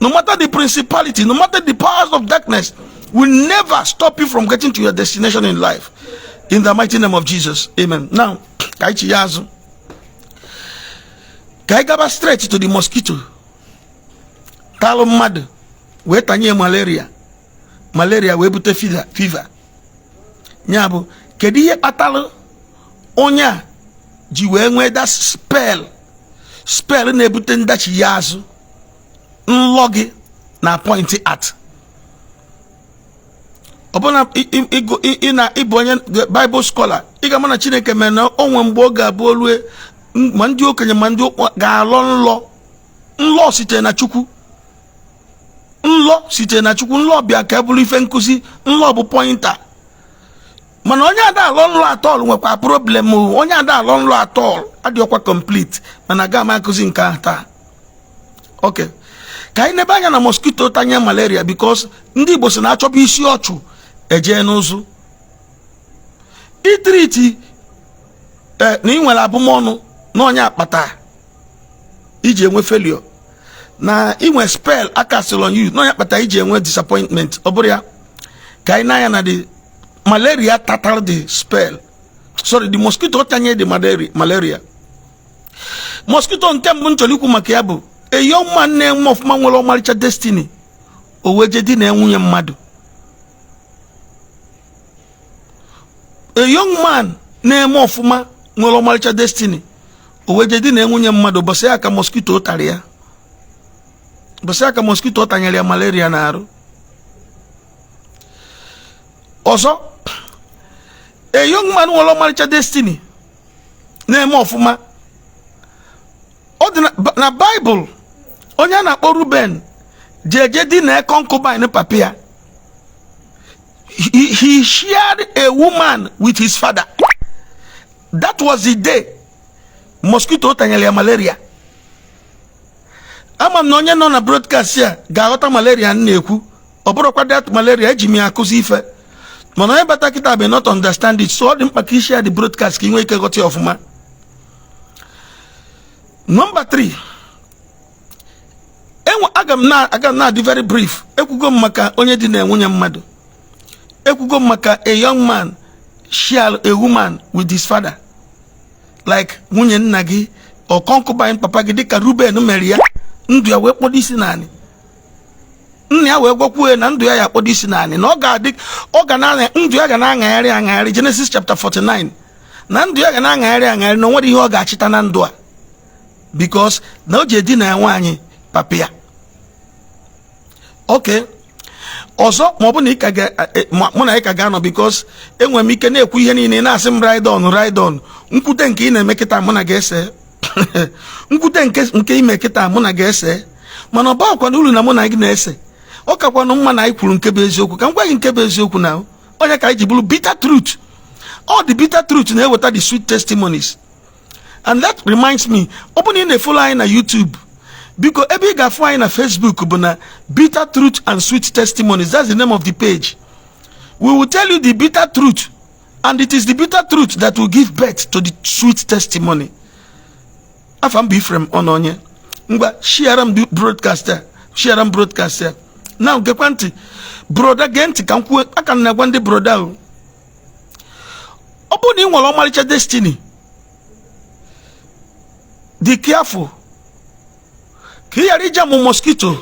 no matter the principality, no matter the powers of darkness, will never stop you from getting to your destination in life, in the mighty name of Jesus. Amen. Now, ka anyị chi ya azụ, ka anyị gaba straight to the mosquito talụ mmadụ wee tanye malaria, malaria wee bute fever. Fever ya bụ, kedu ihe kpatara onye a ji wee nwee that spell, spell na-ebute ndachi ya azụ? Nlọ gị na point at ọbụna ị na ịbụ onye Bible scholar, ị ga-ama na Chineke mere na o nwee mgbe ọ ga-abụ olue, ma ndị okenye ma ndị ga-alọ nlọ. Nlọ site na Chukwu, nlọ site na Chukwu. Nlọ bịa ka e bụrụ ife nkụzi. Nlọ bụ pointer. Mana onye ada alọ nlọ at all nwekwa problem o. Onye ada alọ nlọ at all adịghịkwa complete. Mana aga m akụzi nke ahụ taa. Ok, ka anyị nebe anya na mosquito tanye malaria, because ndị Igbo si na achọba isi ọchụ eje n'ụzụ itreat. Ee, na ị nwere abụmọnụ na onye akpata iji enwe failure, na inwe spell acasted on you na onye akpata iji enwe disappointment, ọ bụrụ ya, ka anyị na-anya na the malaria tatara the spell, sorry, the mosquito tanye the malaria. Malaria mosquito nke mbụ m chọrọ ikwu maka ya bụ a young man na-enwe ọfụma, nwere ọmarịcha destiny. O wee jee di na nwunye mmadụ. A young man na-eme ọfụma, nwere ọmarịcha destiny, o wee jee di na nwunye mmadụ. Ụbọchị ya ka mosquito tara ya. Bụsị aka mosquito tanyere ya malaria na-arụ. Ọzọ, a young man nwere ọmarịcha destiny, na-eme ọfụma. Ọ dị na Baịbụl, onye a na-akpọ Ruben jeje di na concubine papa ya. He shared a woman with his father. That was the day mosquito tanyere ya malaria. Ama m na onye nọ na broadcast a ga-aghọta malaria m na-ekwu. Ọ bụrụkwa that malaria eji m ya akụzi ife, mana onye bata kịta may not understand it, so ọ dị mkpa ka isi ya dị broadcast ka ị nwee ike ghọta ya ọfụma. Number 3, enwe aga m na-adị very brief. Ekwugo m maka onye dị na nwunye mmadụ. Ekwugo m maka a young man share a woman with his father, like nwunye nna gị or concubine papa gị, dịka Ruben mere ya. Ndụ ya wee kpọdo isi naanị. Nna ya wee gwakwuo ya na ndụ ya ya akpọdo isi naanị, na ọ ga-adị, ọ ga na ndụ ya ga na-aṅagharị aṅagharị. Genesis chapter 49, na ndụ ya ga na-aṅagharị aṅagharị, na o nwere ihe ọ ga-achịta na ndụ a, because na o ji edina ya nwaanyị papa ya. Okay, ọzọ, ma ọ bụ na ị ka ga mụ na ị ka ga-anọ, because enwere m ike na-ekwu ihe niile, na-asị m ride on, ride on. Nkwute nke ị na-eme kịta, mụ na ga-ese nkwute nke ime kịta, mụ na ga-ese. Mana ọ bakwa na uru na mụ na gị na-ese. Ọ kakwanụ mma na anyị kwuru nke bụ eziokwu. Ka m gwa gị nke bụ eziokwu, na onye ka anyị ji bụrụ bitter truth. All the bitter truth na-eweta the sweet testimonies. And that reminds me, ọ bụ na ị na-efollow anyị na YouTube, biko, ebe ị ga-afụ anyị na Facebook bụ na Bitter Truth and Sweet Testimonies. That's the name of the page. We will tell you the bitter truth, and it is the bitter truth that will give birth to the sweet testimony. Afa m bụ Ifrem Ọnọnye. Ngwa, share m broadcast a, share m broadcast a. Na gekwa ntị, brother, gee ntị ka m kwuo aka m na-agwa ndị brother o. Ọ bụrụ na ị nwere ọmarịcha destiny, dị careful ka ị ghara ije amụ mosquito.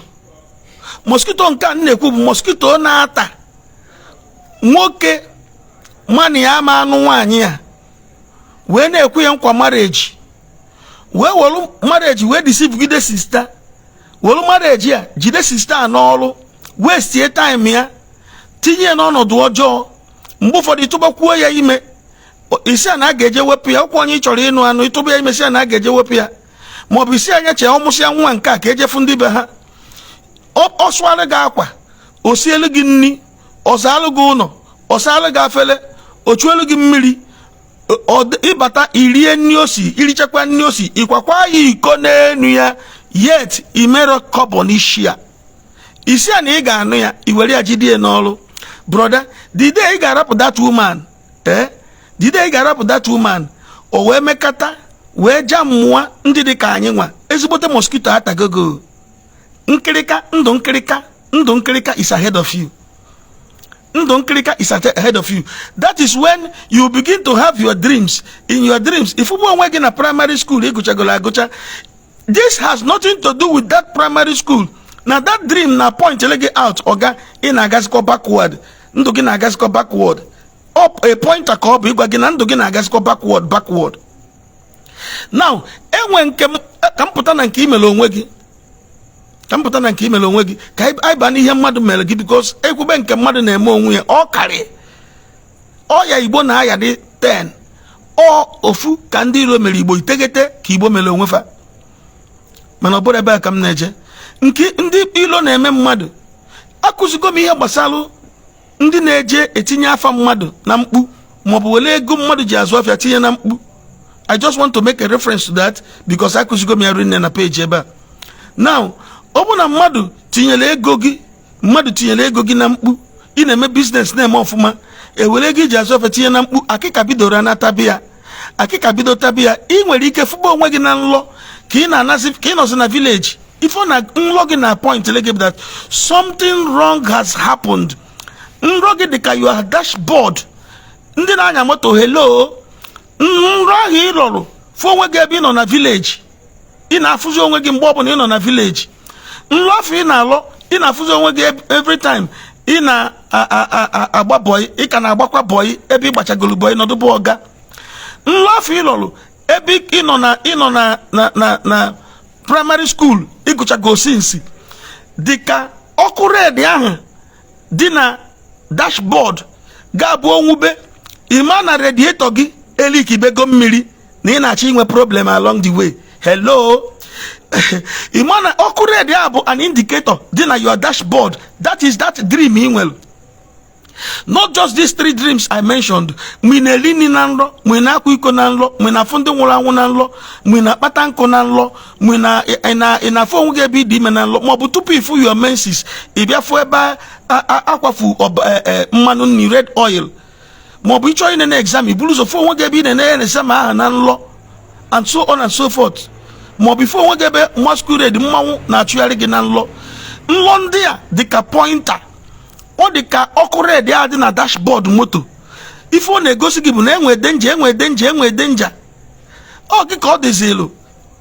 Mosquito nke a m na-ekwu bụ mosquito na-ata nwoke mana ya ama anụ nwaanyị a, wee na-ekwu ya nkwa marriage, wee welu marriage wee deceivegide sister, welu marriage a jide sister a n'ọrụ, wastie time ya, tinye ya n'ọnọdụ ọjọọ. Mgbe ụfọdụ ịtụbakwuo ya ime, isi a na a ga-eje wepụ ya. Ọkwa onye ị chọrọ ịnụ anụ, ịtụba ya ime, si a na a ga-eje wepụ ya, maọbụ isi anya chee ọmụsịa nwa nke a ka ejefu ndị be ha. Ọ sụalụ gị akwa, o sielu gị nri, ọ zaalụ gị ụlọ, ọ saalụ gị afele, o chuelu gị mmiri. Ịbata irie nri osi, irichakwa nri osi, ịkwakwa ya iko n'enu ya, yet imero kọbọ n'isi ya. Isi a na ị ga-anụ ya, i were ya jide ya n'ọrụ. Brother, the day ị ga-arapụ that woman, the day ị ga-arapụ that woman, o wee mekata wee ja mmụọ ndị dị ka anyị nwa, ezigbote mosquito atagogo. Nkịrịka ndụ, nkịrịka ndụ, nkịrịka is ahead of you. Ndụ nkịrịka is ahead of you. That is when you begin to have your dreams. In your dreams, ifugbu onwe gị na primary school ịgụchagoro agụcha. This has nothing to do with that primary school. Na that dream na point gị out, oga, ị na-agazikwa backward, ndụ gị na-agazikwa backward. Up a pointer ka ọ bụ ịgwa gị na ndụ gị na-agazikwa backward, backward. Now, enwe nke m ka m pụta na nke imere onwe gị, ka m pụta na nke imere onwe gị, ka anyị baa n'ihe mmadụ mere gị, because ekwube nke mmadụ na-eme onwe ya, ọ karị ọya Igbo na-aya dị 10. Ọ ofu ka ndị iro mere Igbo, iteghete ka Igbo mere onwe fa. Mana ọ bụrụ ebe a ka m na-eje, nke ndị ilo na-eme mmadụ, akụzigo m ihe gbasara ndị na-eje etinye afa mmadụ na mkpu, maọbụ were ego mmadụ ji azụ afịa tinye na mkpu. I just want to make a reference to that because akụzigo m ya rinne na page ebe a. Now, ọ bụ na mmadụ tinyere ego gị, mmadụ tinyere ego gị na mkpu, ị na-eme business, na-eme ọfụma, ewere ego iji azụ afịa tinye na mkpu, akịka bidoro na tabi ya, akịka bido tabi ya. Ị nwere ike fụba onwe gị na nlọ ka ị na-anazi, ka ị nọzi na village. Ifo na nlọ gị na point gị that something wrong has happened. Nrọ gị dị ka your dashboard. Ndị na-anya moto, hello. Nrọ ahụ ị rọrọ, fụ onwe gị ebe ị nọ na village, ị na-afụzi onwe gị mgbe ọbụla ị nọ na village. Nlọ afọ ị na-alọ, ị na-afụzi onwe gị every time ị na-agba bọyị, ị ka na-agbakwa bọyị ebe ị gbachagolu bọyị nọdụ bụ ọga. Nlọ afọ ị lọrụ, ebe ị nọ na ị nọ na na na na primary school, ịgụchago sinsi. Dị ka ọkụ red ahụ dị na dashboard ga-abụ onwube, ịma na radiator gị elikibego mmiri, na ị na-achọ inwe problem along the way. Hello, ịma na ọkụ red a bụ an indicator dị na your dashboard. That is that dream ị nwere. Not just these three dreams I mentioned. Mgbe ị na-eri nri na nrọ, mgbe ị na-akwa iko na nrọ, mgbe ị na-afụ ndị nwụrụ anwụ na nrọ, mgbe ị na-akpata nkụ na nrọ, mgbe ị na-afụ onwe gị ebe ị dị ime na nrọ, maọbụ tupu ịfụ your menses, ị bịa fụ ebe akwafu mmanụ nri, red oil, maọbụ ịchọ ịnene exam, i buru ụzọ fụ onwe gị ebe ị na-enene exam ahụ na nrọ, and so on and so forth, maọbụ ife onwe gị ebe masquerade mmanwụ na-achụgharị gị na nrọ. Nrọ ndị a dịka pointer, ọ dị ka ọkụ red a dị na dashboard moto. Ife ọ na-egosi gị bụ na enwe danger, enwe danger, enwe danger. Ọ gị ka ọ dịzilu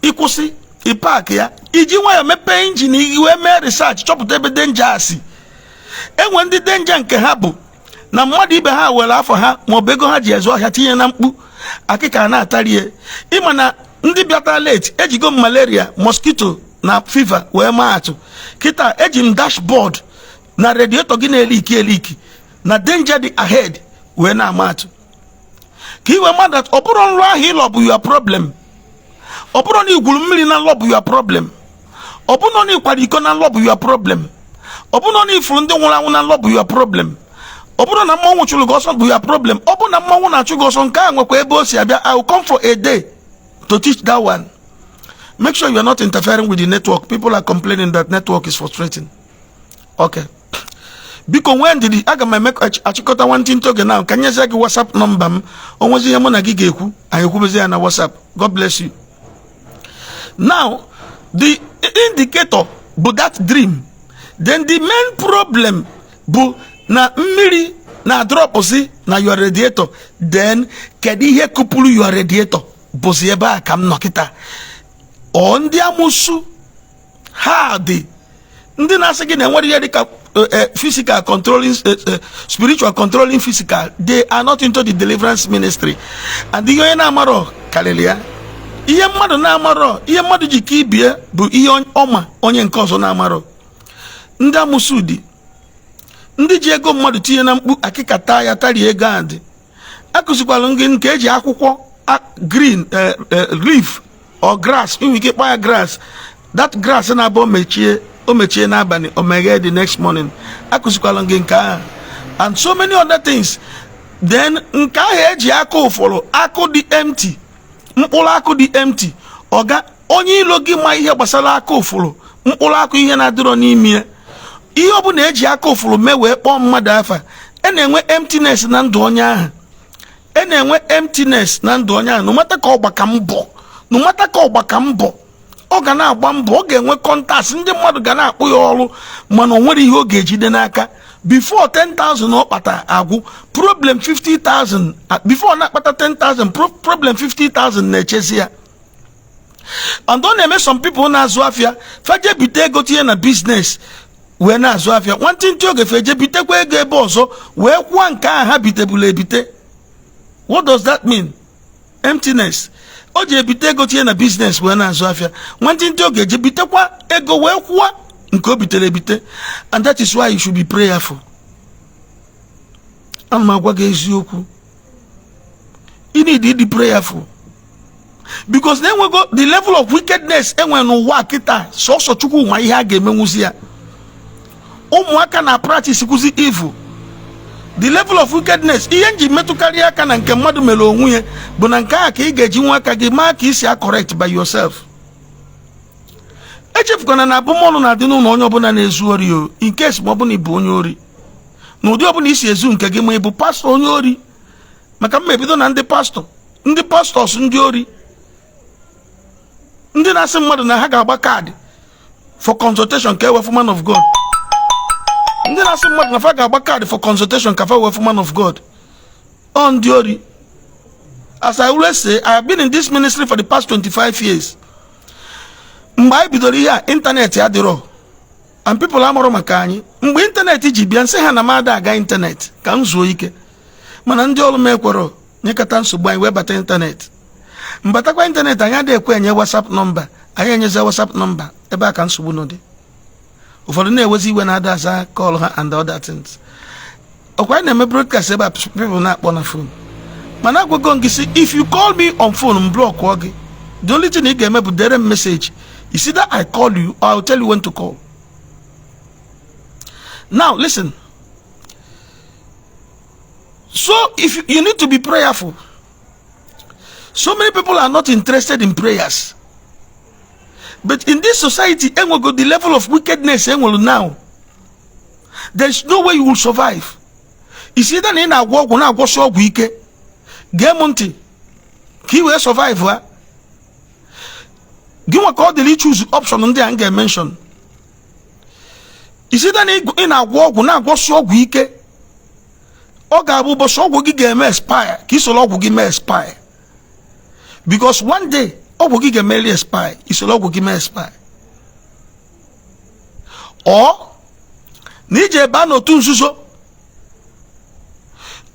ịkwụsị, ị park ya, iji nwayọọ mepee engine gị wee mee research, chọpụta ebe danger a si. Enwe ndị danger nke ha bụ na mmadụ ibe ha were afọ ha maọbụ ego ha ji ezu ọhịa tinye na mkpu akịka na-atarie. Ịma na ndị bịata late, ejigo m malaria, mosquito na fever wee maa atụ. Kịta eji m dashboard na radiator gị na-eliki eliki na danger dị ahead wee na-ama atụ, ka iwe mmadụ. Ọ bụrụ nrọ ahụ ịlọ bụ your problem, ọ bụrụ na igwuru mmiri na nlọ bụ your problem, ọ bụrụ na ịkwara iko na nlọ bụ your problem, ọ bụrụ na ifuru ndị nwụrụ anwụ na nlọ bụ your problem, ọ bụrụ na mmanwụ chụrụ gị ọsọ bụ your problem, ọ bụrụ na mmanwụ na-achụ gị ọsọ, nke a nwekwa ebe o si abịa. I will come for a day to teach that one. Make sure you are not interfering with the network. People are complaining that network is frustrating. Okay, biko nwee ndidi, aga m eme achịkọta nwantịntị oge na ka nyezie gị WhatsApp nọmba m. O nwezi ihe mụ na gị ga-ekwu, anyị ekwubezi ya na WhatsApp. God bless you. Now, the indicator bụ that dream. Then the main problem bụ na mmiri na dropụzi na your radiator. Then kedu ihe kụpụrụ your radiator? Bụzi ebe a ka m nọ kịta. Ọ ndị amụsụ ha dị, ndị na-asị gị na enwere ihe dịka physical controlling spiritual controlling physical. They are not into the deliverance ministry, and ihe onye na-amarọ karịrị ya. Ihe mmadụ na-amarọ, ihe mmadụ ji ka ibie bụ ihe ọma onye nke ọzọ na-amarọ. Ndị amụsụ dị, ndị ji ego mmadụ tinye na mkpu akịka taa ya tarie ego a dị. Akụzikwalụ gị nke eji akwụkwọ green leaf or grass, inwe ike kpọ ya grass, that grass na-abụ o mechie, o mechie n'abalị, o meghee the next morning. Akụzikwalụ gị nke ahụ and so many other things. Then nke ahụ eji akụ ụfọrọ, akụ dị empty, mkpụrụ akụ dị empty. Ọga onye ilo gị ma ihe gbasara akụ ụfụrụ, mkpụrụ akụ, ihe na-adịrọ n'ime ya, ihe ọbụla eji aka ụfụrụ mee wee kpọọ mmadụ afa, e na-enwe emptiness na ndụ onye ahụ. E na-enwe emptiness na ndụ onye ahụ. No matter ka ọ gbaka mbọ, no matter ka ọ gbaka mbọ, ọ ga na-agba mbọ, ọ ga-enwe contacts, ndị mmadụ ga na-akpụ ya ọrụ, mana o nwere ihe ọ ga-ejide n'aka. Before 10,000 ọ kpata agwụ, problem 50,000. Before ọ na-akpata 10,000, problem 50,000 na-echezi ya. And ọ na-eme some people na-azụ afịa, faje bite ego tinye na business wee na-azụ afịa, nwantịntị oge feje bitekwa ego ebe ọzọ wee kwụọ nke ahụ ha bitebulu ebite. What does that mean? Emptiness. O ji ebite ego tinye na business wee na-azụ afịa, nwantịntị oge eje bitekwa ego wee kwụọ nke o bitere ebite. And that is why you should be prayerful. Ana m agwa gị eziokwu, you need ịdị prayerful, because na enwego the level of wickedness enwere n'ụwa kịta. Sọsọ Chukwu ma ihe a ga-emenwuzi ya. Ụmụaka na practice kwuzi evil. The level of wickedness, ihe nji metụkarị aka na nke mmadụ mere onwe ya bụ na nke a ka ị ga-eji nwa aka gị maa ka isi a correct by yourself. Echefukwana na abụmọnụ na-adị n'ụlọ onye ọbụla na-ezu ori o. In case ma ọ bụla ị bụ onye ori, na ụdị ọbụla isi ezu nke gị, ma ị bụ pastọ onye ori, maka mma ebido na ndị pastọ, ndị pastors, ndị ori, ndị na-asị mmadụ na ha ga-agba card for consultation ka ewefu man of God, ndị na-asị mmadụ na fa ga-agba card for consultation ka fa wefu man of God, ọ ndị ori. As I always say, I have been in this ministry for the past 25 years. Mgbe anyị bidoro ihe a, internet adịrọ and people amarọ maka anyị. Mgbe internet ji bịa, nsị ha na m ada aga internet ka m zuo ike, mana ndị ọrụ m ekwerọ nyekọta nsogbu, anyị wee bata internet. Mbatakwa internet, anyị adịghị ekwe enye WhatsApp nọmba. Anyị enyezi WhatsApp nọmba, ebe a ka nsogbu nọ dị. Ụfọdụ na-ewezi iwe na-ada aza call ha and other things. Ọkwa anyị na-eme broadcast ebe a, people na-akpọ na phone, mana agwago m gị sị, if you call me on phone, m blockụọ gị. The only thing ị ga-eme bụ dere m message. It's either I call you or I will tell you when to call. Now listen. So if you need to be prayerful. So many people are not interested in prayers, but in this society enwego the level of wickedness enwere now, there is no way you will survive. It's either na ị na-agwọ ọgwụ, na-agwọsi ọgwụ ike, gee m ntị, ka ị wee survive ha. Gị nwa ka ọ dịrị choose option ndị a m ga-emention. It's either na ị na-agwọ ọgwụ, na-agwọsi ọgwụ ike, ọ ga-abụ ụbọchị ọgwụ gị ga-eme expire, ka ị soro ọgwụ gị mee expire, because one day ọgwụ gị ga-emeri expire, isoro ọgwụ gị mee expire, ọ na ije baa n'otu nzuzo,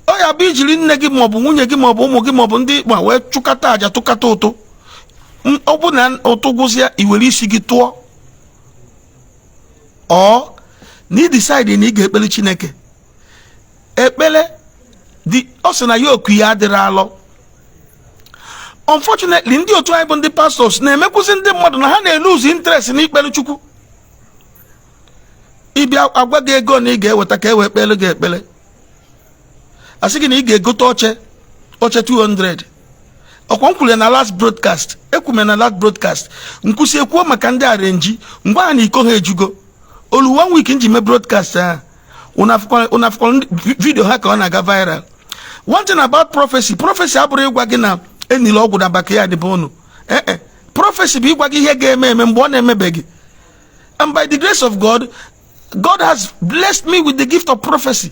ọ ya bụ ijiri nne gị maọbụ nwunye gị maọbụ ụmụ gị maọbụ ndị ma wee chụkata àjà, tụkata ụtụ. Ọ bụ na ụtụ gwụsịa, i were isi gị tụọ, ọ na ị decide na ị ga-ekpere Chineke ekpere dị. Ọ sị na ya oku ya adịrị alọ. Unfortunately, ndị otu anyị bụ ndị pastors na-emekwụsị ndị mmadụ na ha na-elose interest n'ikpere Chukwu. Ịbịa agwa gị ego na ị ga-eweta ka e wee kpere gị ekpere, asị gị na ị ga-egote oche, oche 200. Ọkwa m kwuru na last broadcast, ekwume na last broadcast, nkwụsị ekwuo maka ndị arrangee ngwa ha na iko ha ejugo olu. One week nji mee broadcast ahụ, unu afụkwara video ha ka ọ na-aga viral. One thing about prophecy, prophecy abụrụ ịgwa gị na enile ọgwụ na backyard bụ unu. Ee, prophecy bụ ịgwa gị ihe ga-eme eme mgbe ọ na-emebeghị. And by the grace of God, God has blessed me with the gift of prophecy.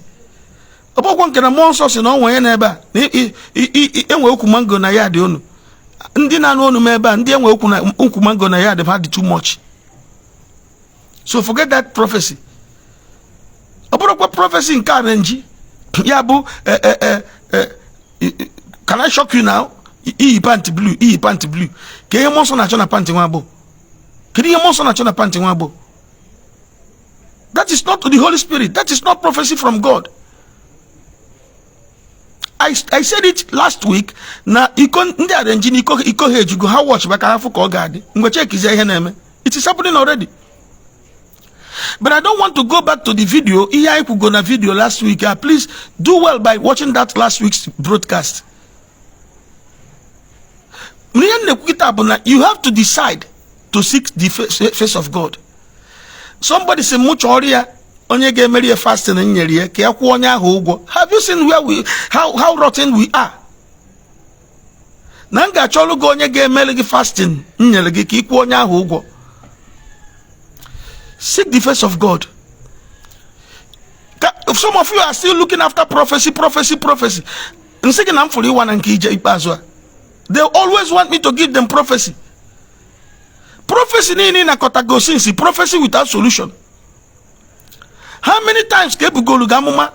Ọ bụkwa nke na Mmụọ Nsọ si na ọ nwere n'ebe a na enwe okwu mango na ya dị unu. Ndị na-anụ onu m ebe a, ndị enwe okwu na ukwu mango na ya dị, ha dị too much. So forget that prophecy. Ọ bụrụkwa prophecy nke arrangee ya bụ can I shock you now? Iyi pant blue, iyi pant blue, ka ihe Mmụọ Nsọ na-achọ na pant nwa agbọghọ? Kedu ihe Mmụọ Nsọ na-achọ na pant nwa agbọghọ? That is not the Holy Spirit. That is not prophecy from God. I said it last week na iko ndị arrangee na iko ha ejugo. Ha watch maka ha fụ ka ọ ga-adị mgbe chekizie ihe na-eme. It is happening already, but I don't want to go back to the video. Ihe anyị kwugo na video last week, please do well by watching that last week's broadcast. Ihe m na-ekwu kịta bụ na you have to decide to seek the face of God. Somebody say mụ chọrọ ya onye ga-emeri ya fasting, m nyere ya ka ya kwụọ onye ahụ ụgwọ. Have you seen where we how rotten we are? Na m ga-achọrọ gị onye ga-emeri gị fasting, m nyere gị ka ị kwụọ onye ahụ ụgwọ. Seek the face of God. Some of you are still looking after prophecy, prophecy, prophecy. Nsị gị na m fụrụ ịwa na nke ije ikpeazụ a, they always want me to give them prophecy. Prophecy niile ị nakọtago since, prophecy without solution. How many times ka ebugolu gị amụma?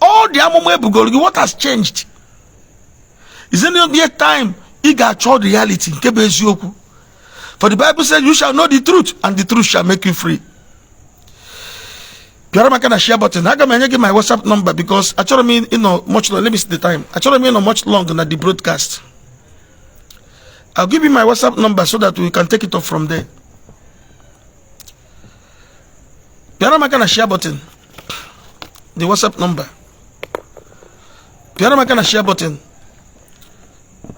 All the amụma ebugolu gị, what has changed? Is it not yet time ị ga-achọ reality nke bụ eziokwu? For the Bible says, "You shall know the truth and the truth shall make you free." Pịara maka na share button. Aga m enye gị my WhatsApp number because achọrọ m ịnọ much long. Let me see the time. Achọrọ m ịnọ much long na the broadcast. I'll give you my WhatsApp number so that we can take it off from there. Pịara maka na share button, the WhatsApp number. Pịara maka na share button,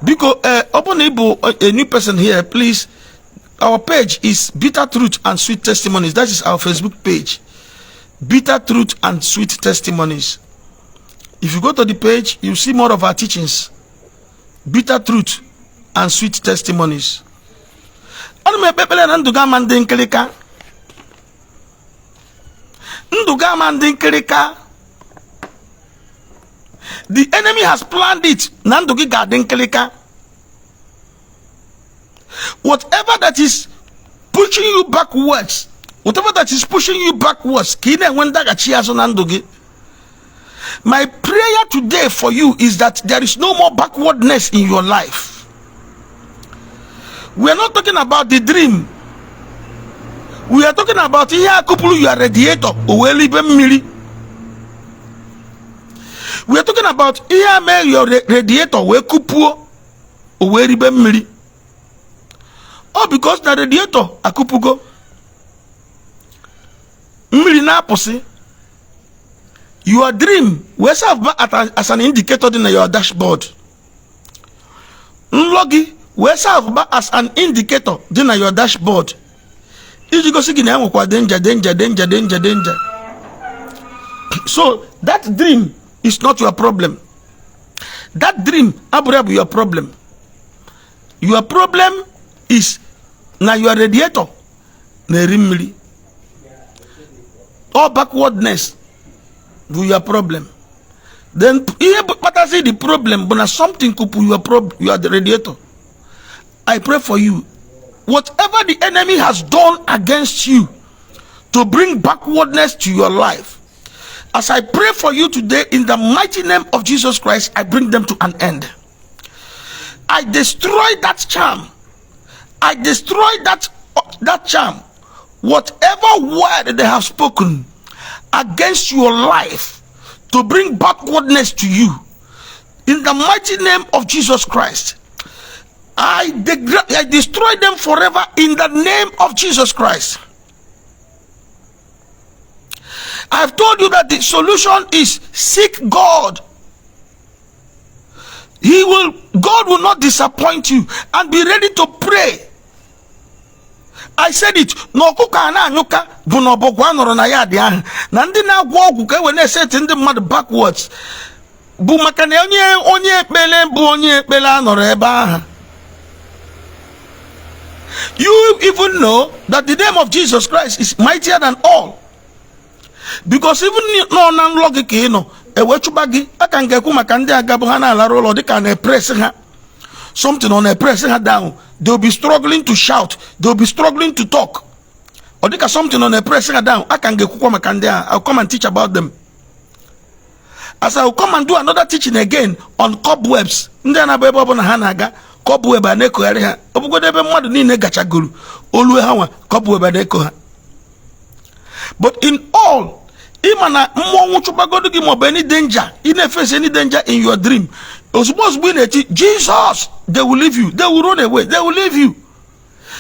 biko. Ee, ọ bụ na ị bụ a new person here, please, our page is Bitter Truth and Sweet Testimonies. That is our Facebook page, Bitter Truth and Sweet Testimonies. If you go to the page, you see more of our teachings. Bitter Truth and Sweet Testimonies. Ana m ekpe ekpere na ndụ gị ama ndị nkịrịka, ndụ gị ama ndị nkịrịka. The enemy has planned it na ndụ gị ga-adị nkịrịka. Whatever that is pushing you backwards, whatever that is pushing you backwards, ka ị na-enwe ndaghachi azụ na ndụ gị, my prayer today for you is that there is no more backwardness in your life. We are not talking about the dream. We are talking about ihe akụpụrụ your radiator, o wee libe mmiri. We are talking about ihe a mee your radiator wee kụpuo, o wee ribe mmiri. Ọ because na radiator akụpugo, mmiri na-apụsị. Your dream wee serve as an indicator dị na your dashboard. Nlọ gị wee serve as an indicator dị na your dashboard iji gosi gị na enwekwa danger, danger, danger, danger, danger. So that dream is not your problem. That dream abụrụ ya bụ your problem. Your problem is na your radiator na-eri mmiri. All backwardness bụ your problem. Then ihe kpatazi the problem bụ na something kupu your radiator. I pray for you: whatever the enemy has done against you to bring backwardness to your life, as I pray for you today, in the mighty name of Jesus Christ, I bring them to an end. I destroy that charm. I destroy that charm. Whatever word they have spoken against your life to bring backwardness to you, in the mighty name of Jesus Christ, I destroy them forever in the name of Jesus Christ. I've told you that the solution is seek God. He will God will not disappoint you, and be ready to pray. I said it na ọkụkọ a na-anyụka bụ na ọbọgwụ a nọrọ na ya dị ahụ na ndị na-agwọ ọgwụ ka e wee na-eseti ndị mmadụ backwards bụ maka na onye ekpere bụ onye ekpere a nọrọ ebe ahụ. You even know that the name of Jesus Christ is mightier than all, because even nọ na nlọ gị ka ị nọ ewechụba gị aka m ga-ekwu maka ndị agabụ ha na-alarụ ụlọ dịka na-epress ha something ọ na-epress ha down. They will be struggling to shout, they will be struggling to talk. Ọ dịka something ọ na-epress ha down. Aka m ga-ekwukwa maka ndị a. I'll come and teach about them as I will come and do another teaching again on cobwebs. Ndị a na-abụ ebe ọbụla ha na-aga, cobweb a na-ekogharị ha. Ọ bụgodo ebe mmadụ niile gachagoro olue ha nwa, cobweb a na-eko ha. But in all, ịma na mmụọ nwụchụbagodo gị maọbụ any danger ị na-efesi, any danger in your dream, ozugbo ozugbo ị na-eti "Jesus", they will leave you, they will run away, they will leave you.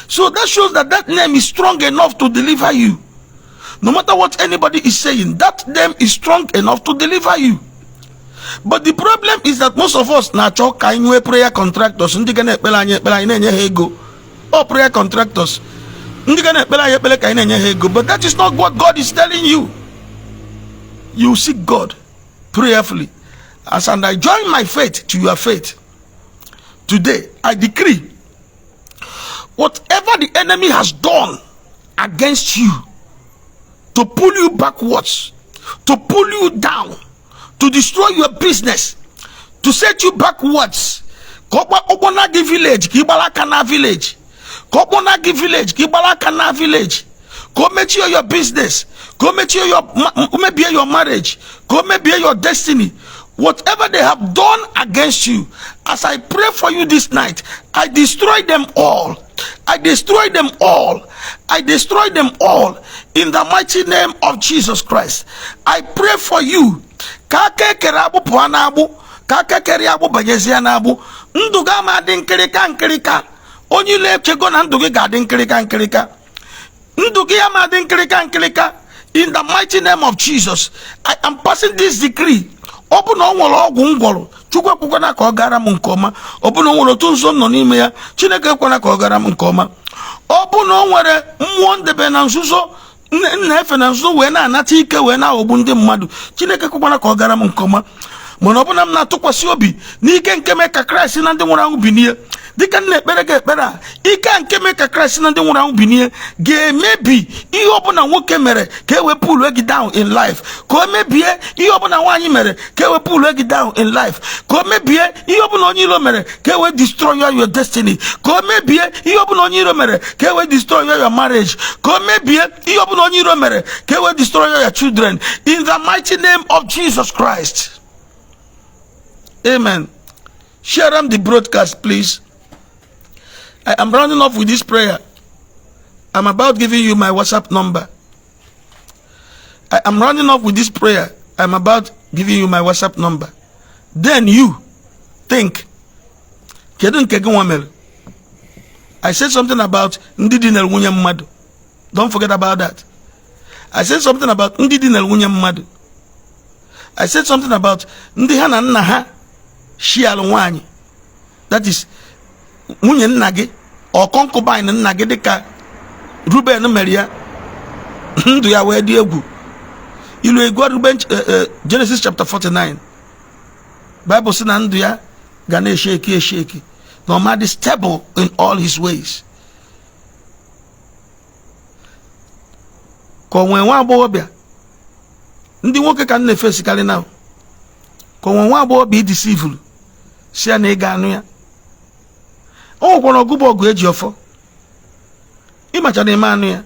So that shows that that name is strong enough to deliver you. No matter what anybody is saying, that name is strong enough to deliver you. But the problem is that most of us na-achọ ka anyị nwee prayer contractors, ndị ga na-ekpere anyị ekpere, anyị na-enye ha ego. Ọ prayer contractors, ndị ga na-ekpere anyị ekpere ka anyị na-enye ha ego. But that is not what God is telling you. You seek God prayerfully. As and I join my faith to your faith today, I decree, whatever the enemy has done against you to pull you backwards, to pull you down, to destroy your business, to set you backwards, ka ọ kpọna gị village ka ị gbara aka na village, ka ọ kpọna gị village ka ị gbara aka na village, ka o mechie your business, ka o mechie your mebie your marriage, ka o mebie your destiny, whatever they have done against you, as I pray for you this night, I destroy them all. I destroy them all. I destroy them all in the mighty name of Jesus Christ. I pray for you ka aka ekere agbụ pụọ n'agbụ, ka aka ekere agbụ banyezie n'agbụ. Ndụ gị ama dị nkịrịka nkịrịka. Onye ile echego na ndụ gị ga-adị nkịrịka nkịrịka, ndụ gị ama dị nkịrịka nkịrịka. In the mighty name of Jesus, I am passing this decree. Ọ bụ na ọ nwere ọgwụ m gwọrọ, Chukwu ekwekwana ka ọ gara m nke ọma. Ọ bụ na o nwere otu nzo m nọ n'ime ya, Chineke ekwana ka ọ gara m nke ọma. Ọ bụ na o nwere mmụọ ndebe na nzuzo na-efe na nzuzo wee na-anata ike wee na-aghọgbu ndị mmadụ, Chineke ekwekwana ka ọ gara m nke ọma. Mana ọ bụ na m na-atụkwasị obi n'ike nke mee ka Kraịst na ndị nwụrụ anwụ binie, dịka m na-ekpere gị ekpere a, ike a nke mee ka Kraịst na ndị nwụrụ anwụ binie ga-emebi ihe ọbụla nwoke mere ka e wee pull gị down in life, ka o mebie ihe ọbụla nwaanyị mere ka e wee pull gị down in life, ka o mebie ihe ọbụla onye iro mere ka e wee destroy your destiny, ka o mebie ihe ọbụla onye iro mere ka e wee destroy your marriage, ka o mebie ihe ọbụla onye iro mere ka e wee destroy your children, in the mighty name of Jesus Christ. Amen. Share them the broadcast, please. I am rounding off with this prayer. I'm about giving you my WhatsApp number. I am running off with this prayer. I'm about giving you my WhatsApp number. Then you think, kedu nke gị nwa mere? I said something about ndị dinara nwunye mmadụ. Don't forget about that. I said something about ndị dinara nwunye mmadụ. I said something about ndị ha na nna ha shialụ nwaanyị. That is, nwunye nna gị or concubine nna gị, dịka Ruben mere ya, ndụ ya wee dị egwu. Ilu egwu Ruben, Genesis chapter 49, Bible sị na ndụ ya ga na-eshake eshake, na ọ ma dị stable in all his ways. Ka o nwee nwa agbọghọbịa, ndị nwoke ka m na-efesikarị na, ka o nwee nwa agbọghọbịa ị deceivuru, sị ya na ị ga-anụ ya. O nwekwara ọgụbụ ọgụ eji ọfọ, ịmacha na ime anụ ya,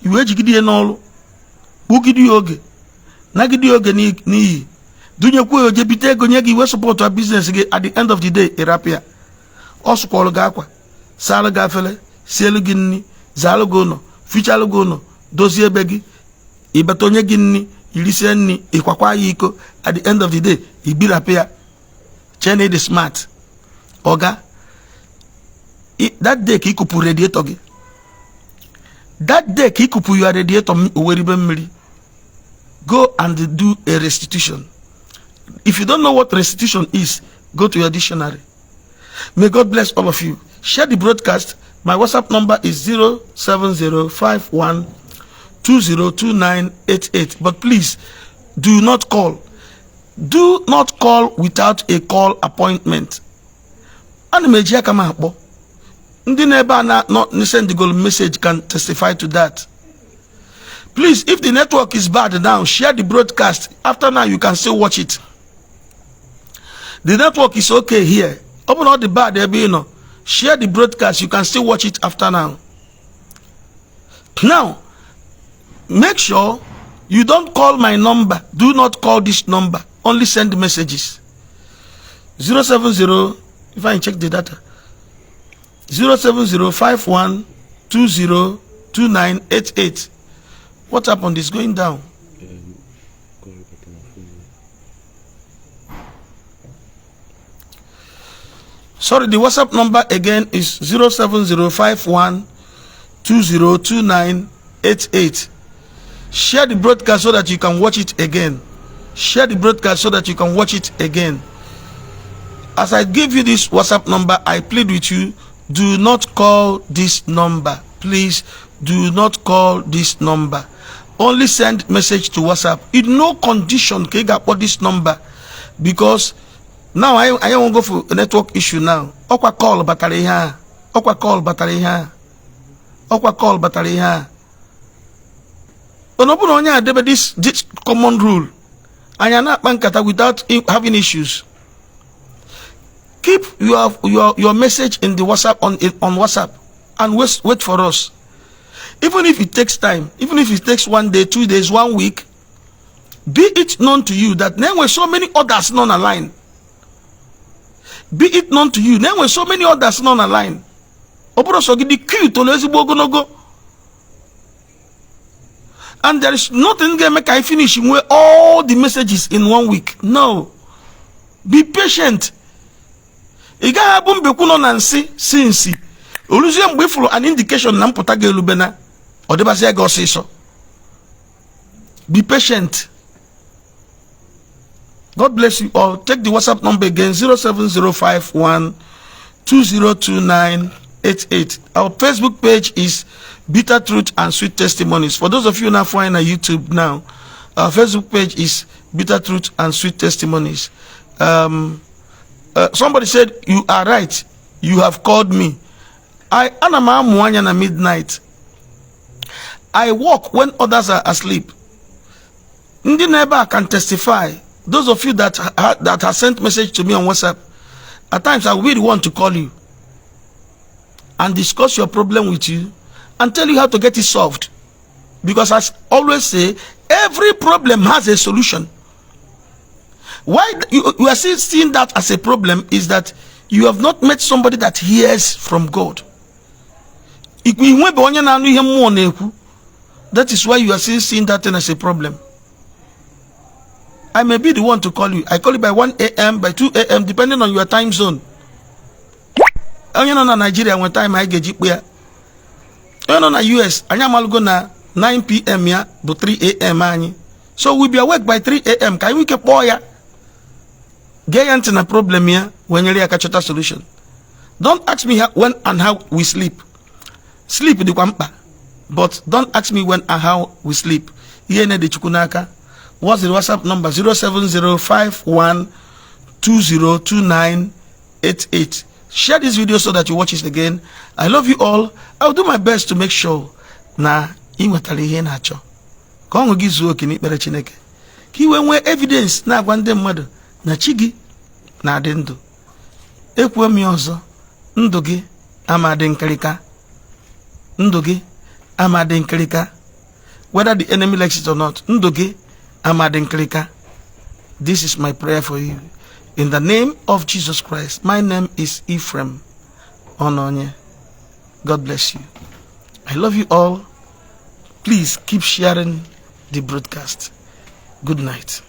iwe ejigide ya n'ọrụ, kpugide ya oge, nagide ya oge n'iyi, dunyekwa ya, oje bite ego nye gị, iwe support business gị. At the end of the day, ịrapụ ya. Ọ sụkwọrọ gị akwa, saalụ gị afele, sielu gị nri, zaalụ gị ụlọ, fichalụ gị ụlọ, dozie ebe gị, ịbata onye gị nri, irisie nri, ịkwakwa ya iko. At the end of the day, ibirapụ ya, chee na ịdị smart. Ọga, that day ka ịkụpụ radiator gị, that day ka ịkụpụ your radiator oweribe mmiri. Go and do a restitution. If you don't know what restitution is, go to your dictionary. May God bless all of you. Share the broadcast. My WhatsApp number is 07051202988. But please do not call. Do not call without a call appointment. Ana m eji aka m akpọ. Ndị na-ebe a na not send message can testify to that. Please, if the network is bad now, share the broadcast. After now, you can still watch it. The network is okay here. Open all the bad ebe ị nọ. Share the broadcast. You can still watch it after now. Now, make sure you don't call my number. Do not call this number. Only send messages. 070, if I check the data, 07051202988. What happened? Is going down. Call batara na phone. Sorry, the WhatsApp number again is 07051202988. Share the broadcast so that you can watch it again. Share the broadcast so that you can watch it again. As I give you this WhatsApp number, I plead with you, do not call this number. Please do not call this number. Only send message to WhatsApp. In no condition ka ị ga-akpọ this number, because now I won't go for a network issue now. Ọkwa call batara ihe a. Ọkwa call batara ihe a. Ọkwa call batara ihe a. Mana ọ bụrụ na onye a debe this common rule, anyị na-akpa nkata without having issues. Keep your message in the WhatsApp on WhatsApp and wait for us. Even if it takes time, even if it takes one day, 2 days, one week, be it known to you that there were so many others nọ na line. Be it known to you there were so many others nọ na line. Ọ bụrụ sọ gị, the queue toro ezigbo ogologo, and there is nothing ga-eme ka I finish nwee all the messages in one week. No, be patient. Ị gaghị abụ mbekwu nọ na nsị si nsi oluzie mgbe ị fụrụ an indication na mpụta ga-elube na ọ dịbazie gị ọsịsọ. Be patient. God bless you all. Take the WhatsApp number again: 07051 202988. Our Facebook page is Bitter Truth and Sweet Testimonies. For those of you now following on YouTube now, our Facebook page is Bitter Truth and Sweet Testimonies. Somebody said, "You are right. You have called me." I ana m amụ anya na midnight. I work when others are asleep. Ndị nọ ebe a can testify. Those of you that have sent message to me on WhatsApp, at times I will be the one to call you and discuss your problem with you and tell you how to get it solved. Because I always say, every problem has a solution. Why you are still seeing that as a problem is that you have not met somebody that hears from God. Ikwu inwebe onye na-anụ ihe mmụọ na-ekwu. That is why you are still seeing that thing as a problem. I may be the one to call you. I call you by 1 a.m., by 2 a.m., depending on your time zone. Onye nọ na Nigeria nwe time anyị ga-eji kpụ ya. Onye nọ na US, anyị amalụgo na 9 p.m. ya bụ 3 a.m. anyị. So we be awake by 3 a.m. ka anyị nwee ike kpọọ ya, gee ya ntị na problem ya, wee nyere ya aka chọta solution. Don't ask me how, when and how we sleep. Sleep dịkwa mkpa, but don't ask me when and how we sleep. Ihe na-ede Chukwu n'aka. What's the WhatsApp number? 07051202988. Share this video so that you watch it again. I love you all. I'll do my best to make sure na ị nwetara ihe ị na-achọ, ka ọṅụ gị zuo oke n'ikpere Chineke, ka ị wee nwee evidence na-agwa ndị mmadụ na chi gị na-adị ndụ. Ekwuo m ya ọzọ, ndụ gị ama dị nkịrịka, ndụ gị ama dị nkịrịka. Whether the enemy likes it or not, ndụ gị ama dị nkịrịka. This is my prayer for you in the name of Jesus Christ. My name is Ephraim Ononye. God bless you. I love you all. Please keep sharing the broadcast. Good night.